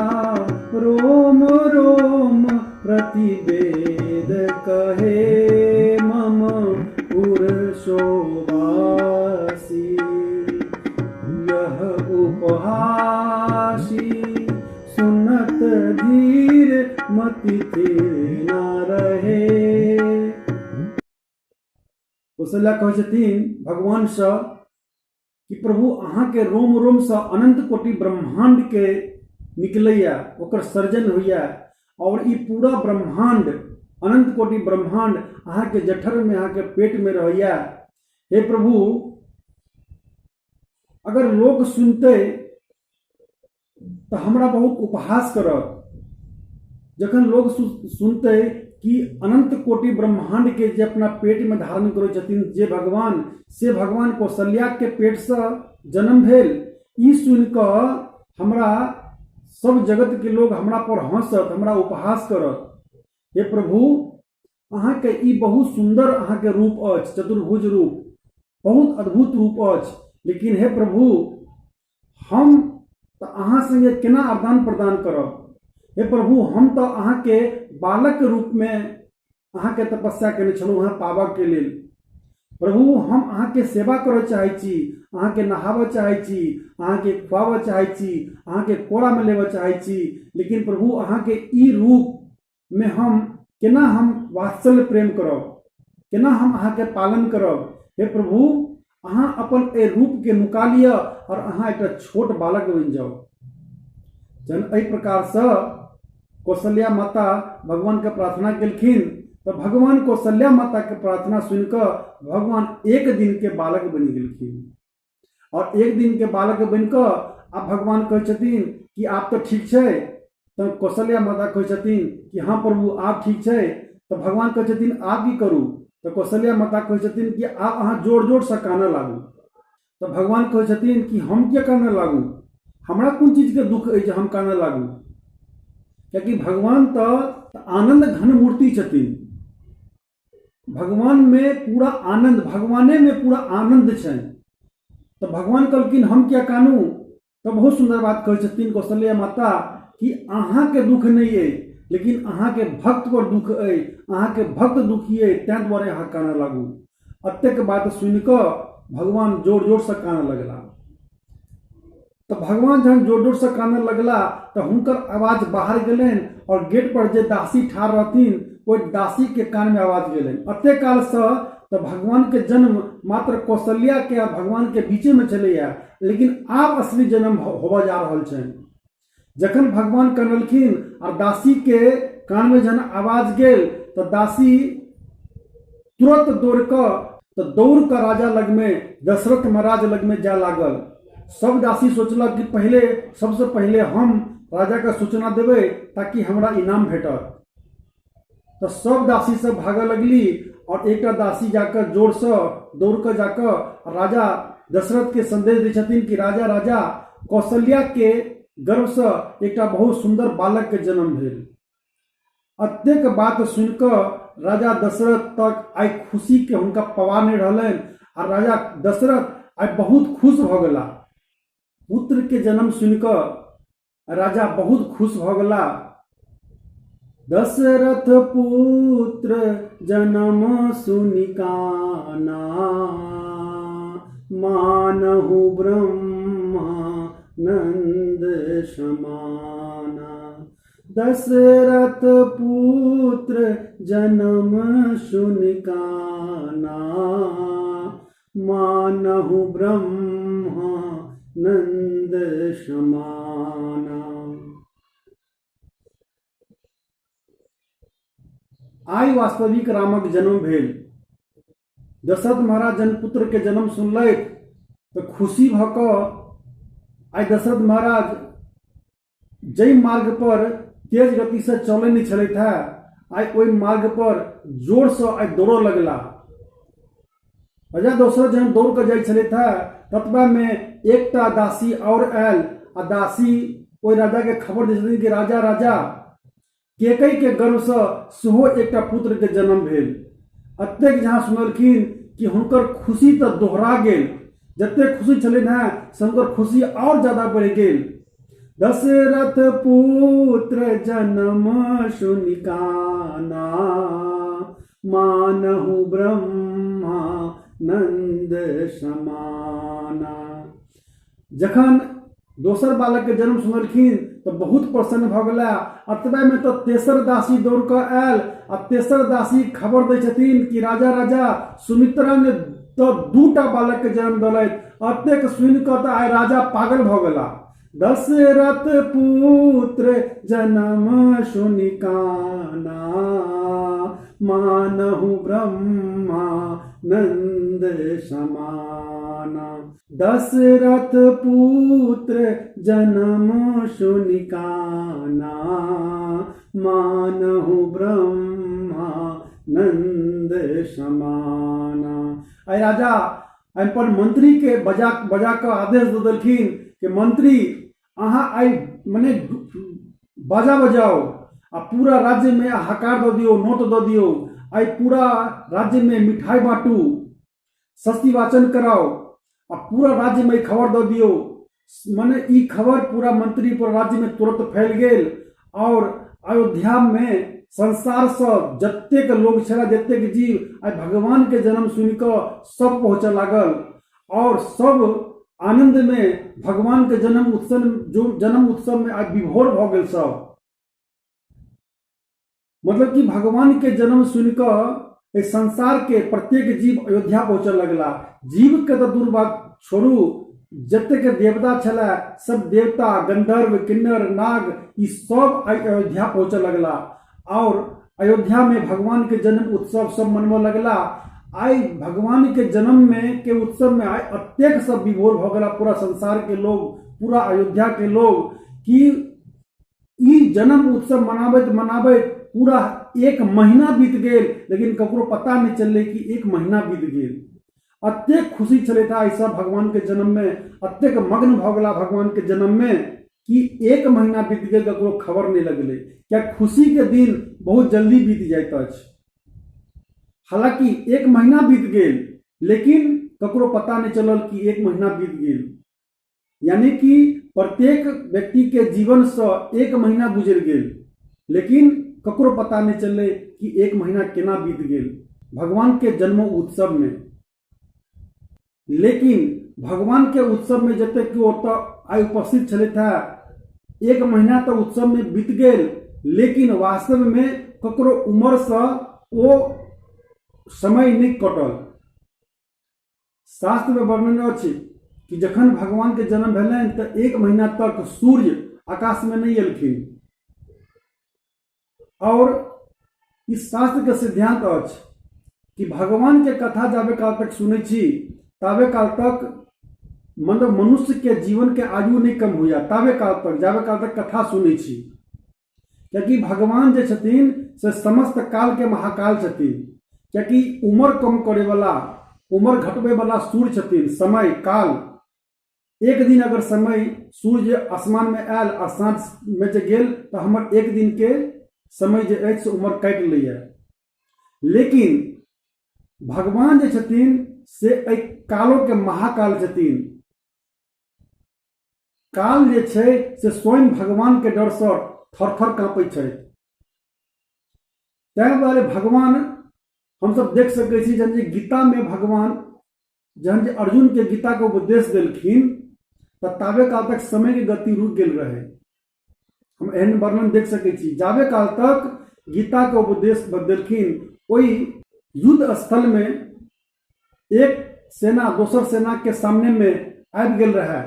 रोम रोम प्रतिवेद कहे मम पुरुषोवासी, यह उपहासी सुनत धीर मति थिर न रहे। कौशल्या कहै छथिन भगवानसँ कि प्रभु, अहाँके रोम रोमसँ अनंत कोटि ब्रह्मांड के निकलैया, ओकर सर्जन होइया, और ई पूरा ब्रह्मांड, अनंत कोटि ब्रह्मांड अहाँके जठरमे, अहाँके पेटमे रहैया। हे प्रभु, अगर लोक सुनतै तऽ हमरा बहुत उपहास करत। जखन लोक सुनतै कि अनंत कोटि ब्रह्मांड के जे अपना पेट में धारण करै छथिन जे भगवान, से भगवान कौशल्या के पेट से जन्म भेल, ई सुनि कऽ हमरा सब जगत के लोग हमरा पर हंसत, हमरा उपहास करत। हे प्रभु, अहाँके ई बहुत सुन्दर अहाँके रूप अछि, चतुर्भुज रूप, बहुत अद्भुत रूप अछि, लेकिन हे प्रभु, हम तऽ अहाँ सङ्गे केना आदान प्रदान करब। हे प्रभु, हम तऽ अहाँके बालक रूपमे अहाँके तपस्या केने छलहुँ हेँ पाबऽके लेल, प्रभु, हम अहाँके सेवा करऽ चाहै छी, अहाँके नहाबऽ चाहै छी, अहाँके खुआबऽ चाहै छी, अहाँके कोरामे लेबऽ चाहै छी, लेकिन प्रभु अहाँके ई रूपमे हम केना हम वात्सल्य प्रेम करब, केना हम अहाँके पालन करब? हे प्रभु, अहाँ अपन एहि रूपके नुका लिअ आओर अहाँ एकटा छोट बालक बनि जाउ। जहन एहि प्रकारसँ कौशल्या माता भगवानके प्रार्थना केलखिन तऽ भगवान कौशल्या माताके प्रार्थना सुनि कऽ भगवान एक दिनके बालक बनि गेलखिन। आओर एक दिनके बालक बनि कऽ आब भगवान कहै छथिन कि आब तऽ ठीक छै। तऽ कौशल्या माता कहै छथिन कि हँ प्रभु, आब ठीक छै। तऽ भगवान कहै छथिन आब की करू? तऽ कौशल्या माता कहै छथिन कि आब अहाँ जोर जोरसँ कानऽ लागू। तऽ भगवान कहै छथिन कि हम किया कानऽ लागू? हमरा कोन चीजके दुःख अछि जे हम कानऽ लागू? कियाकि भगवान तऽ आनन्द घन मूर्ति छथिन। भगवानमे पूरा आनन्द, भगवानेमे पूरा आनन्द छनि। तऽ भगवान कहलखिन हम किया कानू? तऽ बहुत सुन्दर बात कहै छथिन कौशल्या माता कि अहाँके दुःख नहि अइ, लेकिन अहाँके भक्त पर दुःख अइ, अहाँके भक्त दुखी अइ, ताहि दुआरे अहाँ कानऽ लागू। एतेक बात सुनि कऽ भगवान जोर जोरसँ कानऽ लगला। तऽ भगवान जहन जोर जोरसँ कानऽ लगला तऽ हुनकर आवाज बाहर गेलनि आओर गेट पर जे दासी ठाढ़ रहथिन ओहि दासीके कानमे आवाज गेलनि। एतेक कालसँ तऽ भगवानके जन्म मात्र कौशल्याके आ भगवानके बीचेमे छलैया, लेकिन आब असली जन्म होबऽ जा रहल छनि। जखन भगवान कनलखिन आ दासीके कानमे जहन आवाज गेल तऽ दासी तुरंत दौड़ कऽ तऽ दौड़ कऽ राजा लगमे, दशरथ महाराज लगमे जाय लागल। सब दासी सोचलक कि पहिले सबसँ पहिले हम राजाके सूचना देबै ताकि हमरा इनाम भेटत। तऽ सब दासी सब भागऽ लगली आओर एकटा दासी जाकऽ जोरसँ दौड़ कऽ जाकऽ राजा दशरथके संदेश दै छथिन कि राजा राजा, कौशल्याके गर्भसँ एकटा बहुत सुन्दर बालकके जन्म भेल। एतेक बात सुनि कऽ राजा दशरथ तक आइ खुशीके हुनका पवा नहि रहलनि आ राजा दशरथ आइ बहुत खुश भऽ गेला। पुत्रके जन्म सुनि कऽ राजा बहुत खुश भऽ गेला। दशरथ पुत्र जन्म सुनि काना, मानहु ब्रह्मा नंद समाना। दशरथ पुत्र जन्म सुनि काना, मानहु ब्रह्मा नंद समाना। आइ वास्तविक रामक जन्म भेल। दशरथ महाराज जन पुत्र के जन्म सुनलथि तऽ खुशी भऽ कऽ आइ दशरथ महाराज जाहि मार्ग पर तेज गतिसँ चलै नहि छलथि हेँ, आइ ओहि मार्ग पर जोरसँ आइ दौड़ऽ लगला। राजा दशरथ जहन दौड़ कऽ जाइ छलथि हेँ ततबामे एकटा दासी आओर आयल आ दासी ओहि राजाके खबर दै छथिन कि राजा राजा, केकई के गर्भसँ सेहो एकटा पुत्रके जन्म भेल। एतेक जहाँ सुनलखिन कि हुनकर खुशी तऽ दोहरा गेल। जतेक खुशी छलनि हेँ से हुनकर खुशी आओर ज्यादा बढ़ि गेल। दशरथ पुत्र जन्म सुनि काना, मानहु ब्रह्मा नंद समाना। जखन दोसर बालकके जन्म सुनलखिन तऽ बहुत प्रसन्न भऽ गेला। एतबेमे तऽ तेसर दासी दौड़ कऽ आयल आ तेसर दासी खबर दै छथिन कि राजा राजा, सुमित्रा ने तऽ दूटा बालकके जन्म देलथि। एतेक सुनि कऽ तऽ आइ राजा पागल भऽ गेला। दशरथ पुत्र जन्म सुनि काना, मानहु ब्रह्मा नंद समाना। दशरथ पुत्र जन्म सुनि काना, मानहु ब्रह्मा नंद समाना। आइ राजा अपन मंत्री के बजा बजा कऽ आदेश दऽ देलखिन कि मंत्री, अहाँ आइ मने बाजा बजाउ आ पूरा राज्यमे हकार दऽ दियौ, नोत दऽ दियौ। आइ पूरा राज्यमे मिठाई बाँटू, सस्ती वाचन कराउ आ पूरा राज्यमे ई खबर दऽ दियौ। मने ई खबर पूरा मंत्री पूरा राज्यमे तुरंत फैल गेल और अयोध्यामे संसारसँ जतेक लोक छलै, जतेक जीव, आइ भगवानके जन्म सुनिकऽ सब पहुँचऽ लागल आओर सब आनन्दमे भगवानके जन्म उत्सव, जो जन्म उत्सवमे आइ विभोर भऽ गेल सब। मतलब कि भगवानके जन्म सुनिकऽ एहि संसारके प्रत्येक जीव अयोध्या पहुँचऽ लगला। जीवके तऽ दूर बात छोड़ू, जतेक देवता छलै सब देवता, गंधर्व, किन्नर, नाग, ई सब आइ अयोध्या पहुँचऽ लगला आओर अयोध्यामे भगवानके जन्म उत्सव सब मनबऽ लगला। आइ भगवानके जन्ममे के उत्सवमे आइ अतेक सब विभोर भऽ गेला पूरा संसारके लोग, पूरा अयोध्याके लोग, कि ई जन्म उत्सव मनाबैत मनाबैत पूरा एक महीना बीत गेल, लेकिन ककरो पता नहि चललै कि एक महीना बीत गेल। अतेक खुशी छलथि आइ सब भगवानके जन्ममे, अतेक मग्न भऽ गेला भगवानके जन्ममे कि एक महीना बीत गेल, ककरो खबर नहि लगलै। किया खुशीके दिन बहुत जल्दी बीत जाइत अछि। हालांकि एक महीना बीत गेल, लेकिन ककरो पता नहि चलल कि एक महीना बीत गेल। यानी कि प्रत्येक व्यक्ति के जीवन से एक महीना गुजरि गेल, लेकिन ककरो पता नहि चललै कि एक महीना केना बीत गेल भगवान के जन्म उत्सव में। लेकिन भगवान के उत्सव में जते केओ ओतऽ आइ उपस्थित छलथि हेँ, एक महीना तऽ उत्सव में बीत गेल, लेकिन वास्तव में ककरो उम्र से ओ समय नहि कटल। शास्त्रमे वर्णन अछि कि जखन भगवानके जन्म भेलनि तऽ एक महीना तक सूर्य आकाशमे नहि एलखिन। और ई शास्त्रके सिद्धांत अछि कि भगवानके कथा जाबे काल तक सुनै छी ताबे काल तक मतलब मनुष्यके जीवनके आयु नहि कम होइए, ताबे काल तक जाबे काल तक कथा सुनै छी। कियाकि भगवान जे छथिन से समस्त कालके महाकाल छथिन। कियाकि उमर कम करैवला, उमर घटबैवला सूर्य छथिन, समय काल। एक दिन अगर समय सूर्य आसमानमे आयल आ साँझमे जे गेल तऽ हमर एक दिनके समय जे अछि से उमर काटि लैए। लेकिन भगवान जे छथिन से एहि कालोके महाकाल छथिन। काल जे छै से स्वयं भगवानके डरसँ थर-थर काँपै छथि। ताहि दुआरे भगवान हमसब देख सकै छी जहन जे गीतामे भगवान जहन जे अर्जुनके गीताके उपदेश देलखिन तऽ ताबे काल तक समयके गति रुकि गेल रहै। हम एहन वर्णन देख सकै छी, जाबे काल तक गीताके उपदेश देलखिन ओहि युद्ध स्थलमे एक सेना दोसर सेना के सामने में आबि गेल रहे,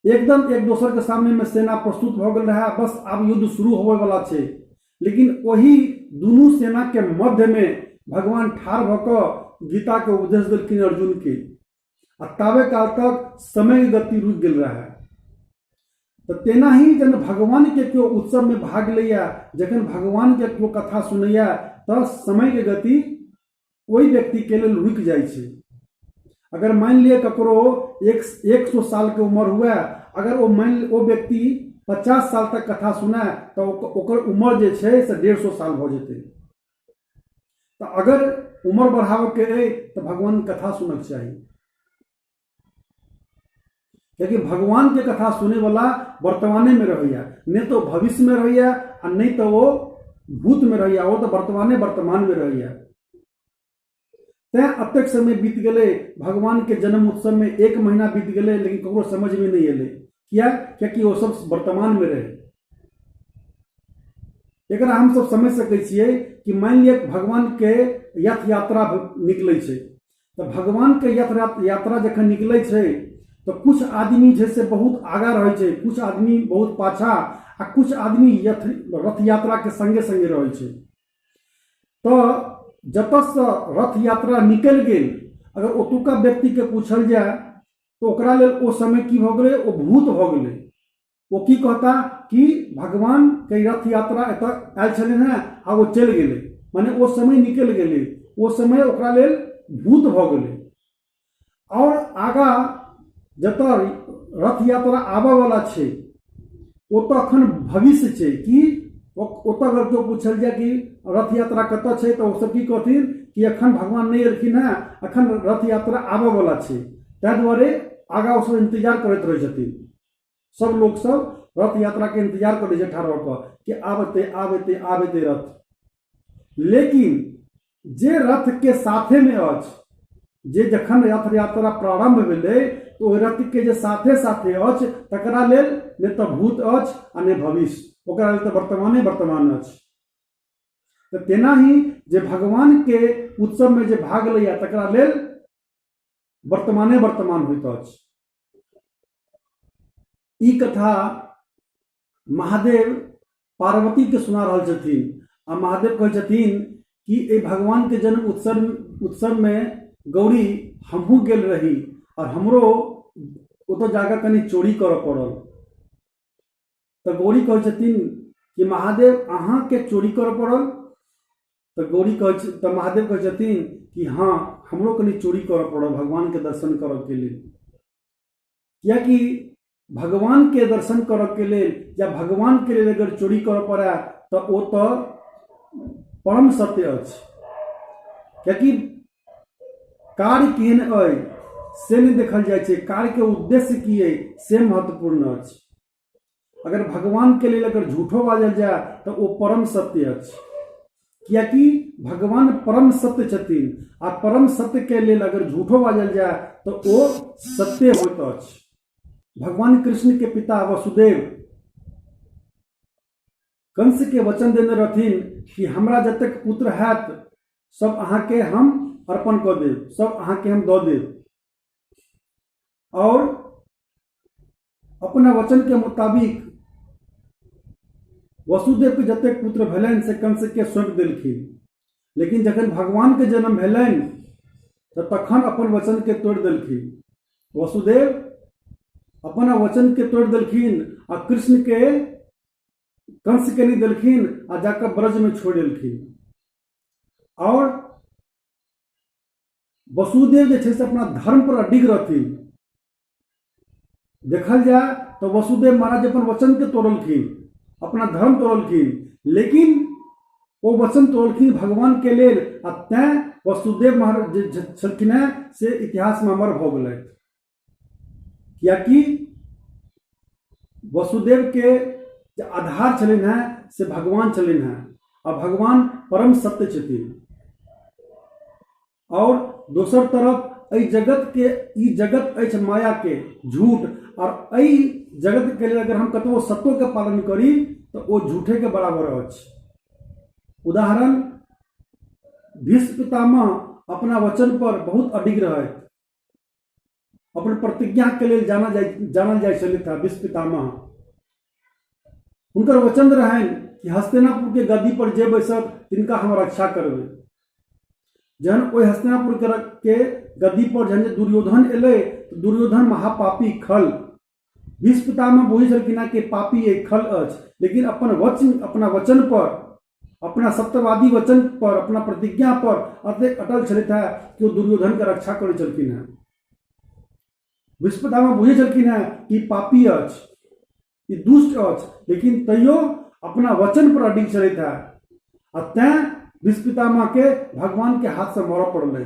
एकदम एक दोसर के सामने में सेना प्रस्तुत भऽ गेल रहे, बस आब युद्ध शुरू होबे वाला छै। लेकिन ओही दुनू सेना के मध्य में भगवान ठाढ़ भऽ कऽ गीता के उपदेश देलखिन अर्जुन के, आ ताबे काल तक समय के गति रुकि गेल रहे। तऽ तेना ही जखन भगवान के केओ उत्सव में भाग लैया, जखन भगवान के केओ कथा सुनैया, तऽ समय के गति ओहि व्यक्तिके लेल रुकि जाइ छै। अगर मानि लिअ ककरो 100 सालके उमर हुए, अगर ओ मानि ओ व्यक्ति 50 साल तक कथा सुनाय तऽ ओकर उमर जे छै से 150 साल भऽ जेतै। तऽ अगर उमर बढ़ाबऽके अइ तऽ भगवान कथा सुनऽके चाही, कियाकि भगवान के कथा सुने वाला वर्तमाने में रहैया, नहि तऽ भविष्य में रहैया आ नहि तऽ ओ भूत में रहैया, ओ तऽ वर्तमाने वर्तमान में रहैया। तैं अतेक समय बीत गेलै, भगवान के जन्म उत्सव में एक महीना बीत गेलै, लेकिन ककरो समझ में नहीं एलै। किया? कियाकि ओ सब वर्तमान में रहे। एकरा हम सब समझ सकै छियै कि मानि लिअ भगवान के रथ यात्रा निकलै छै, तऽ भगवान के यात्रा जखन निकलै छै तऽ कुछ आदमी जे से बहुत आगा रहै छै, कुछ आदमी बहुत पाछा, आ कुछ आदमी रथ यात्रा के संगे संगे रहै छै। तऽ जतऽसँ रथ यात्रा निकलि गेल, अगर ओतुका व्यक्तिके पूछल जाय तऽ ओकरा लेल ओ समय की भऽ गेलै, ओ भूत भऽ गेलै। ओ की कहता कि भगवान के रथ यात्रा एतऽ आयल छलनि हेँ आ ओ चलि गेलै, माने ओ समय निकलि गेलै, ओ समय ओकरा लेल भूत भऽ गेलै। आओर आगाँ जतऽ रथ यात्रा आबऽवला छै ओतऽ अखन भविष्य छै कि ओतऽ अगर केओ पूछल जाय कि रथ यात्रा कतऽ छै तऽ ओसब की कहथिन कि अखन भगवान नहि एलखिन हेँ, अखन रथ यात्रा आबऽवला छै। ताहि दुआरे आगाँ ओसब इन्तजार करैत रहै छथिन, सब लोक सब रथ यात्राके इन्तजार करै छै ठाढ़ भऽ कऽ कि आब एतै, आब एतै, आब एतै रथ। लेकिन जे रथके साथेमे अछि, जे जखन रथ यात्रा प्रारम्भ भेलै तऽ ओहि रथके जे साथे साथे अछि तकरा लेल नहि तऽ भूत अछि आ नहि भविष्य, ओकरा लेल तऽ वर्तमाने वर्तमान अछि। तऽ तेनाही जे भगवानके उत्सवमे जे भाग लैया तकरा लेल वर्तमाने वर्तमान होइत अछि। ई कथा महादेव पार्वतीके सुना रहल छथिन आ महादेव कहै छथिन कि एहि भगवानके जन्म उत्सवमे गौरी हमहूँ गेल रही आओर हमरो ओतऽ जाकऽ कनि चोरी करऽ पड़ल। तऽ गौरी कहै छथिन कि महादेव अहाँके चोरी करऽ पड़ल? तऽ गौरी कहै छै, तऽ महादेव कहै छथिन कि हँ हमरो कनि चोरी करऽ पड़ल भगवानके दर्शन करऽके लेल, कियाकि भगवानके दर्शन करऽके लेल या भगवानके लेल अगर चोरी करऽ पड़ै तऽ ओ तऽ परम सत्य अछि, कियाकि कार्य केहन अइ से नहि देखल जाइ छै, कार्यके उद्देश्य की अइ से महत्वपूर्ण अछि। अगर भगवानके लेल अगर झूठो बाजल जाय तऽ ओ परम सत्य अछि, कियाकि भगवान परम सत्य छथिन आ परम सत्यके लेल अगर झूठो बाजल जाय तऽ ओ सत्य होइत अछि। भगवान कृष्णके पिता वसुदेव कंसके वचन देने रहथिन कि हमरा जतेक पुत्र हैत सब अहाँके हम अर्पण कऽ देब, सब अहाँके हम दऽ देब। और अपना वचन के मुताबिक वसुदेव के जतेक पुत्र भेलनि से कंस के सौंपि देलखिन, लेकिन जखन भगवान के जन्म भेलनि तऽ तखन अपन वचन के तोड़ि देलखिन। वसुदेव अपना वचन के तोड़ि देलखिन आ कृष्ण के कंस के नहि देलखिन आ जाकऽ ब्रज में छोड़ि देलखिन। और वसुदेव जे छै से अपना धर्म पर अडिग रहथिन। देखल जाय तऽ वसुदेव महाराज अपन वचन के तोड़लखिन, अपना धर्म तोड़लखिन, लेकिन ओ वचन तोड़लखिन भगवान के लेल आ तैं वसुदेव महाराज जे छलखिन हेँ से इतिहास में अमर भऽ गेलथि, कियाकि वसुदेव के जे आधार छलनि हेँ से भगवान छलनि हेँ आ भगवान परम सत्य छथिन। और दोसर तरफ एहि जगत के, ई जगत अछि माया के झूठ, और एहि जगत के लेल अगर हम कतबो सत्यो के पालन करी तऽ ओ झूठे के बराबर अछि। उदाहरण, भीष्म पितामह अपना वचन पर बहुत अडिग रहथि, अपन प्रतिज्ञा के लेल जानल जाइ छलथि हेँ भीष्म पितामह। हुनकर वचन रहनि कि हस्तिनापुर के गद्दी पर जे बैसत तिनका हम रक्षा करबै। जहन ओहि हस्तिनापुर के गद्दी पर जहन जे दुर्योधन एलै तऽ दुर्योधन महापापी खल, भीष्म पितामह बुझै छलखिन हेँ कि पापी एक खल अछि, लेकिन अपना वचन पर, अपना सत्यवादी वचन पर, अपना प्रतिज्ञा पर अतेक अटल छलथि हेँ कि ओ दुर्योधन के रक्षा करै छलखिन हेँ। भीष्म पितामह बुझै छलखिन हेँ कि पापी अछि, ई दुष्ट अछि, लेकिन तैयो अपना वचन पर अडिग छलथि हेँ आ तैं भीष्म पितामह के भगवान के हाथ से मरऽ पड़लनि।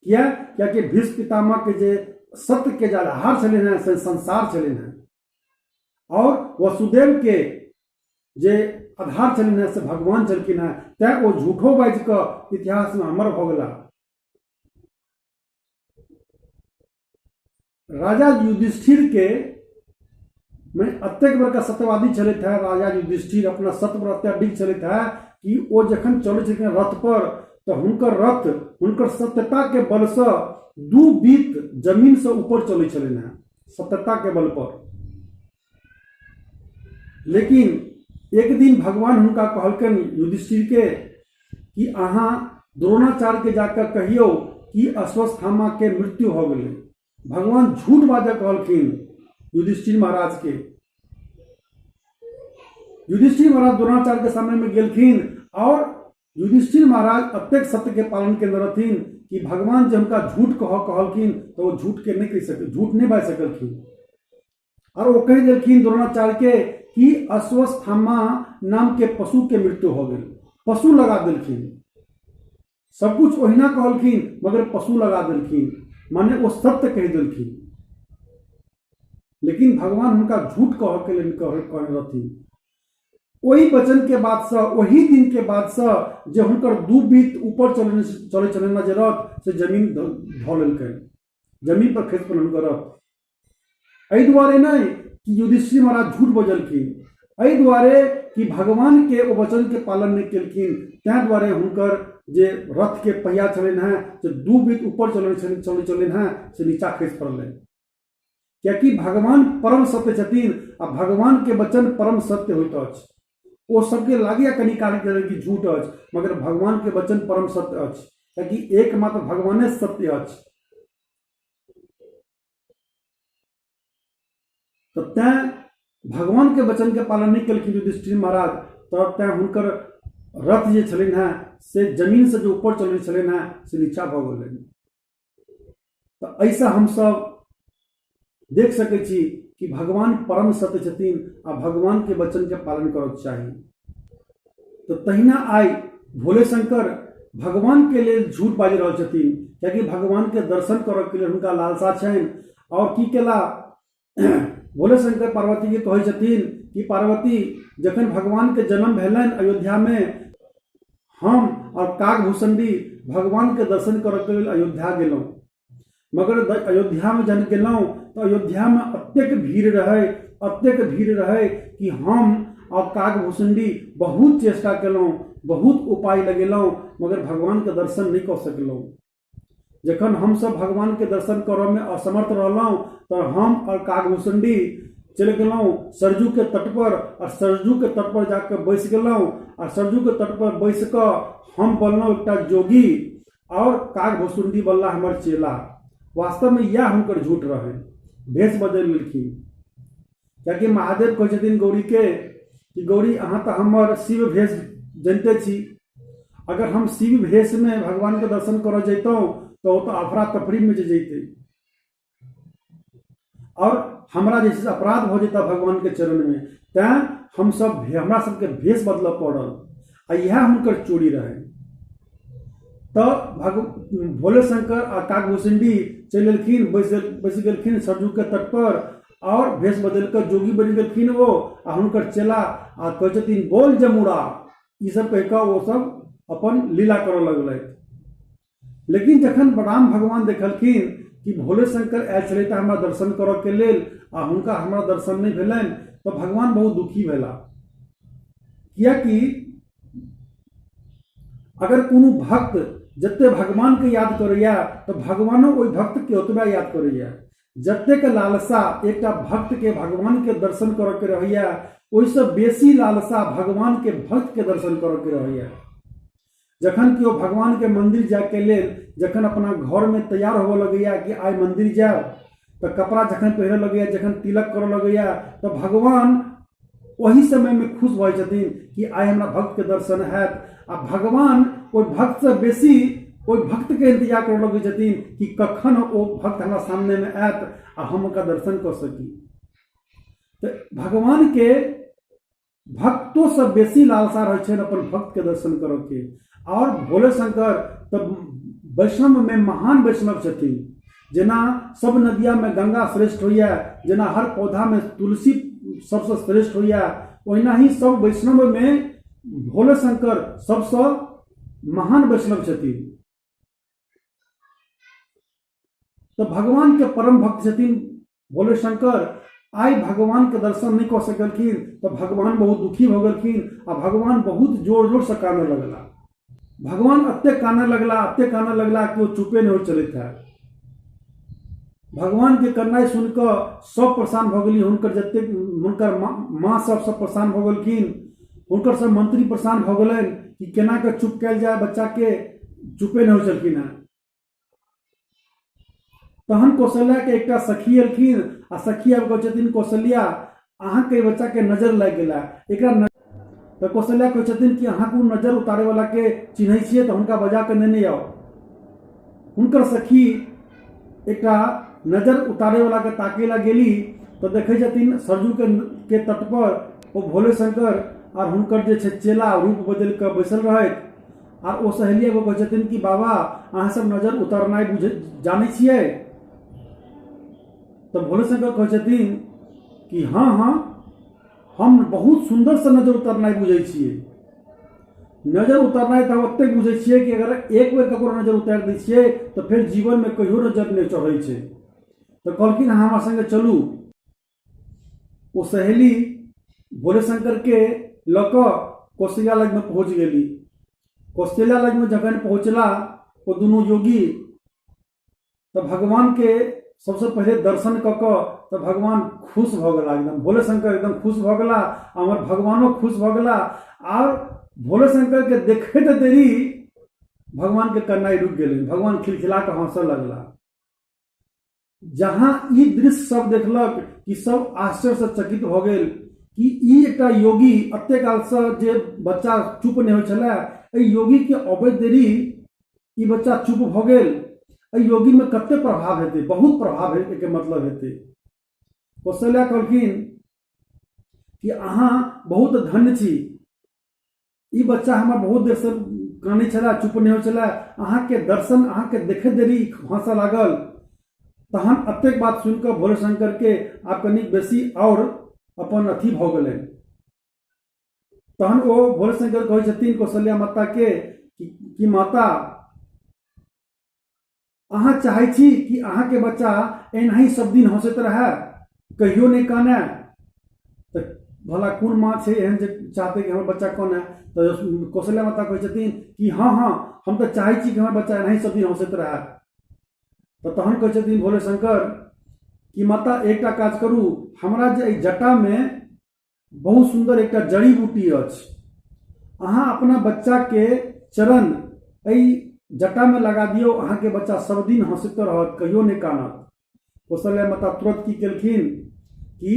किया? कियाकि भीष्म पितामह के जे सत्य के जे आधार छलनि हेँ से संसार छलनि हेँ और वसुदेव के जे आधार छलनि हेँ से भगवान छलखिन हेँ, तैं ओ झूठो बाजि कऽ इतिहास में अमर भऽ गेला। राजा युधिष्ठिर के में अतेक बड़का सत्यवादी छलथि हेँ राजा युधिष्ठिर, अपना सत्य पर अत्यधिक छलथि हेँ कि ओ जखन चलै छलखिन रथ पर तऽ हुनकर रथ हुनकर सत्यता के बल से 2 बीत जमीन से ऊपर चलै छलनि हेँ, सत्यता के बल पर। लेकिन एक दिन भगवान हुनका कहलकनि युधिष्ठिर के कि अहाँ द्रोणाचार्य के जाकर कहियौ कि अश्वत्थामा के मृत्यु हो गेलै। भगवान झूठ बाजऽ कहलखिन युधिष्ठिर महाराज के। युधिष्ठिर महाराज द्रोणाचार्य के सामने में गेलखिन और युधिष्ठिर महाराज अत्यधिक सत्य के पालन केने रहथिन कि भगवान जे हुनका झूठ कहलखिन तऽ ओ झूठ के नहि कहि सक, झूठ नहि बाजि सकलखिन और ओ कहि देलखिन द्रोणाचार्य के कि अश्वत्थामा नाम के पशु के मृत्यु हो गेल। पशु लगा देलखिन, सब कुछ ओहिना कहलखिन मगर पशु लगा देलखिन, माने ओ सत्य कहि देलखिन। लेकिन भगवान हुनका झूठ कहऽके लेल कहने रहथिन। ओहि वचनके बादसँ, ओहि दिनके बादसँ जे हुनकर 2 बीत ऊपर चलै छलनि जे रथ, से जमीन धऽ लेलकनि, जमीन पर खसि पड़लनि हुनकर रथ। एहि दुआरे नहि कि युधिष्ठिर महाराज झूठ बजलखिन, एहि दुआरे कि भगवानके ओ वचनके पालन नहि केलखिन, ताहि दुआरे हुनकर जे रथके पहिया छलनि हेँ से 2 बीत ऊपर चलै छलनि हेँ से नीचा खसि पड़लनि। कियाकि भगवान परम सत्य छथिन आ भगवान के वचन परम सत्य होइत अछि। ओ सबके लागैया कनि काल के कि झूठ अछि, मगर भगवान के वचन परम सत्य अछि, कियाकि एकमात्र भगवाने सत्य अछि। तऽ तैं भगवान के वचन के पालन नहि केलखिन युधिष्ठिर महाराज, तऽ तैं हुनकर रथ जे छलनि हेँ से जमीन से जे ऊपर चलै छलनि हेँ से नीचा भऽ गेलनि। तऽ एहिसँ हमसब देख सकै छी कि भगवान परम सत्य छथिन आ भगवान के वचन के पालन करक चाही। तऽ तहिना आइ भोले शंकर भगवान के लेल झूठ बाजि रहल छथिन, कियाकि भगवान के दर्शन करऽ के लेल हुनका लालसा छनि। आओर की केला भोले शंकर पार्वती के कहै छथिन कि पार्वती, जखन भगवान के जन्म भेलनि अयोध्या में, हम और काकभूषणी भगवान के दर्शन करऽ के लेल अयोध्या गेलहुँ, मगर अयोध्या में जहन गेलहुँ तऽ अयोध्या में अतेक भीड़ रहै, अतेक भीड़ रहै कि हम और काकभूषणी बहुत चेष्टा केलहुँ, बहुत उपाय लगेलहुँ, मगर भगवान के दर्शन नहि कऽ सकलहुँ। जखन हमसब भगवान के दर्शन करऽ में असमर्थ रहलहुँ तऽ हम और काकभूषणी चलि गेलहुँ सरजू के तट पर, और सरजू के तट पर जाकऽ बैस गेलहुँ, और सरजू के तट पर बैस कऽ हम बनलहुँ एकटा जोगी और काकभूषणी बनला हमर चेला। वास्तव में इएह हुनकर झूठ रहनि, भेष बदलि लेलखिन। कियाकि महादेव कहै छथिन गौरी के कि गौरी, अहाँ तऽ हमर शिव भेष जनिते छी, अगर हम शिव भेष में भगवान के दर्शन करऽ जैतहुँ तऽ ओ तऽ अफरा तफरी में जे जैते और हमरा जे छै से अपराध भऽ जेता भगवान के चरण में, तैं हमरा सबके भेष बदलऽ पड़ल आ इएह हुनकर चोरी रहनि। तऽ भोले शंकर आ काकभूषणी चलि एलखिन, बैस गेलखिन सरजू के तट पर और भेष बदलि कऽ जोगी बनि गेलखिन ओ आ हुनकर चेला, आ कहै छथिन बोल जमुड़ा, ई सब कहि कऽ ओ सब अपन लीला करऽ लगलथि। लेकिन जखन राम भगवान देखलखिन कि भोले शंकर आयल छलै तऽ हमरा दर्शन करऽ के लेल आ हुनका हमरा दर्शन नहि भेलनि, तऽ भगवान बहुत दुखी भेला। कियाकि अगर कोनो भक्त जते भगवान के याद करैया तऽ भगवानो ओहि भक्त के ओतबे याद करैया। जतेक लालसा एकटा भक्त के भगवान के दर्शन करऽ के रहैया, ओहिसँ बेसी लालसा भगवान के भक्त के दर्शन करऽ के रहैया। जखन केओ भगवान के मंदिर जाय के लेल जखन अपना घर में तैयार होबऽ लगैया कि आइ मंदिर जायब, तऽ कपड़ा जखन पहिरऽ लगैया, जखन तिलक करऽ लगैया, तऽ भगवान ओहि समय में खुश भऽ जाइ छथिन कि आइ हमरा भक्त के दर्शन हैत। आ भगवान ओहि भक्त से बेसी ओहि भक्त के इंतजार करऽ लगै छथिन कि कखन ओ भक्त हमरा सामने में आयत आ हम ओकरा दर्शन कऽ सकी। तऽ भगवान के भक्तों से बेसी लालसा रहै छनि अपन भक्त के दर्शन करऽ के। और भोले शंकर तऽ वैष्णव में महान वैष्णव छथिन। जेना सब नदिया में गंगा श्रेष्ठ होइया, जेना हर पौधा में तुलसी सबसे श्रेष्ठ होइया, ओहिना ही सब वैष्णव में भोले शंकर सबसे महान वैष्णव छथिन। तऽ भगवान के परम भक्त छथिन भोले शंकर। आइ भगवान के दर्शन नहीं कऽ सकलखिन तऽ भगवान बहुत दुखी भऽ गेलखिन आ भगवान बहुत जोर जोर से कानऽ लगला। भगवान एतेक कानऽ लगला, एतेक कानऽ लगला कि ओ चुपे नहीं होइत चलैत है। भगवान के कन्नाइ सुनि कऽ सब परेशान भऽ गेली, हुनकर जतेक हुनकर माँ सब सब परेशान भऽ गेलखिन, हुनकर सब मंत्री परेशान भऽ गेलनि कि केना कऽ चुप कयल जाय बच्चा के, चुपे नहीं होइत छलखिन हेँ। तहन कौशल्या के एकटा सखी एलखिन आ सखी आबि कहै छथिन कौशल्या अहाँके बच्चा के नजर लागि गेला, एकरा तऽ कौशल्या कहै छथिन कि अहाँ कोनो नजर उतारे वाला के चिन्है छियै तऽ हुनका बजा कऽ नेने आउ। हुनकर सखी एकटा नजर उतारे वाला के ताके ला गेली तऽ देखै छथिन सरजू के तट पर ओ भोले शंकर आर हुनकर जे छै चेला रूप बदलि कऽ बैसल रहथि। आर ओ सहेली एगो कहै छथिन कि बाबा अहाँ सब नजर उतारनाइ बुझ जानै छियै? तऽ भोले शंकर कहै छथिन कि हँ हँ, हम बहुत सुन्दरसँ नजर उतारनाइ बुझै छियै। नजर उतारनाइ तऽ हम ओतेक बुझै छियै कि अगर एक बेर ककरो नजर उतारि दै छियै तऽ फेर जीवनमे कहियो नजर नहि चढ़ै छै। तऽ कहलखिन, अहाँ हमरा सङ्गे चलू। ओ सहेली भोले शंकरके लऽ कऽ कौशल्या लगमे पहुँच गेली। कौशल्या लगमे जखन पहुँचला ओ दुनू योगी, तऽ भगवानके सबसँ पहिले दर्शन कऽ कऽ तऽ भगवान खुश भऽ गेला एकदम। भोले शंकर एकदम खुश भऽ गेला, हमर भगवानो खुश भऽ गेला। आर भोले शंकरके देखैत देरी भगवानके कन्नाइ रुकि गेलनि, भगवान खिलखिला कऽ हँसऽ लगला। जहाँ ई दृश्य सब देखलक कि सब आश्चर्यसँ चकित भऽ गेल कि ई एकटा योगी एते कालसँ जे बच्चा चुप नहि होइ छलै, एहि योगीके अबैत देरी ई बच्चा चुप भऽ गेल। एहि योगीमे कते प्रभाव हेतै? बहुत प्रभाव एहिके मतलब हेतै। कौशल्या कहलखिन कि अहाँ बहुत धन्य छी। ई बच्चा हमर बहुत देरसँ कानै छलै, चुप नहि होइ छलै, अहाँके दर्शन, अहाँके देखैत देरी हँसऽ लागल। तहन एतेक बात सुनि कऽ भोले शंकरके आब कनिक बेसी आओर अपन अथी भऽ गेलनि। तहन ओ भोले शंकर कहै छथिन कौशल्या माताके कि माता, अहाँ चाहै छी कि अहाँके बच्चा एनाही सब दिन हँसैत रहए, कहियो नहि कानए? तऽ भला कोन माँ छै एहन जे चाहतै कि हमर बच्चा कानए? तऽ कौशल्या माता कहै छथिन कि हँ हँ, हम तऽ चाहै छी कि हमर बच्चा एनाही सब दिन हँसैत रहए। तऽ तहन कहै छथिन भोले शंकर कि माता, एकटा काज करू, हमरा जे एहि जटामे बहुत सुन्दर एकटा जड़ी बूटी अछि, अहाँ अपना बच्चाके चरण एहि जटामे लगा दियौ, अहाँके बच्चा सब दिन हँसैत रहत, कहियो नहि कानत। कौशल्या माता तुरंत की केलखिन कि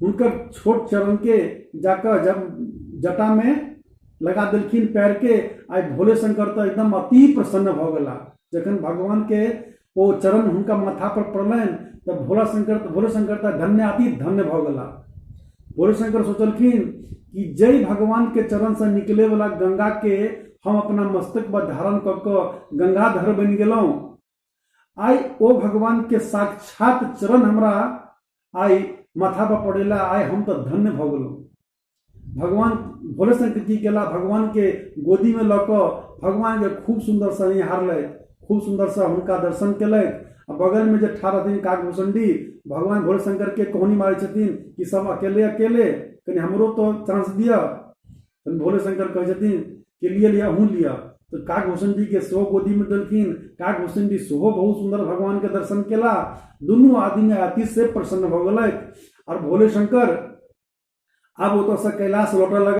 हुनकर छोट चरणके जाकऽ जब जटामे लगा देलखिन पैरके। आइ भोले शंकर तऽ एकदम अति प्रसन्न भऽ गेला। जखन भगवानके ओ चरण हुनका माथा पर पड़लनि तऽ भोले शंकर तऽ धन्य, अति धन्य भऽ गेला। भोले शंकर सोचलखिन कि जै भगवानके चरणसँ निकलेवला गंगाके हम अपना मस्तक पर धारण कऽ कऽ गंगाधर बनि गेलहुँ, आइ ओ भगवानके साक्षात चरण हमरा आइ माथा पर पड़ेला, आइ हम तऽ धन्य भऽ गेलहुँ। भगवान भोले शंकर की केला, भगवानके गोदीमे लऽ कऽ भगवानके खूब सुन्दरसँ निहारलथि, खूब सुन्दरसँ हुनका दर्शन केलथि। आ बगलमे जे ठाढ़ रहथिन काकभूषणी, भगवान भोले शंकरके कोहनी मारै छथिन कि सब अकेले अकेले, कनि हमरो तऽ चांस दिअ। तहन भोले शंकर कहै छथिन कि लिअ लिअ, अहूँ लिअ। तऽ काकभूषणजीके सेहो गोदीमे देलखिन। काकभूषणजी सेहो बहुत सुन्दर भगवानके दर्शन केला। दुनू आदमी अतिशय प्रसन्न भऽ गेलथि। आओर भोले शंकर आब ओतऽसँ कैलाश लौटऽ लगल।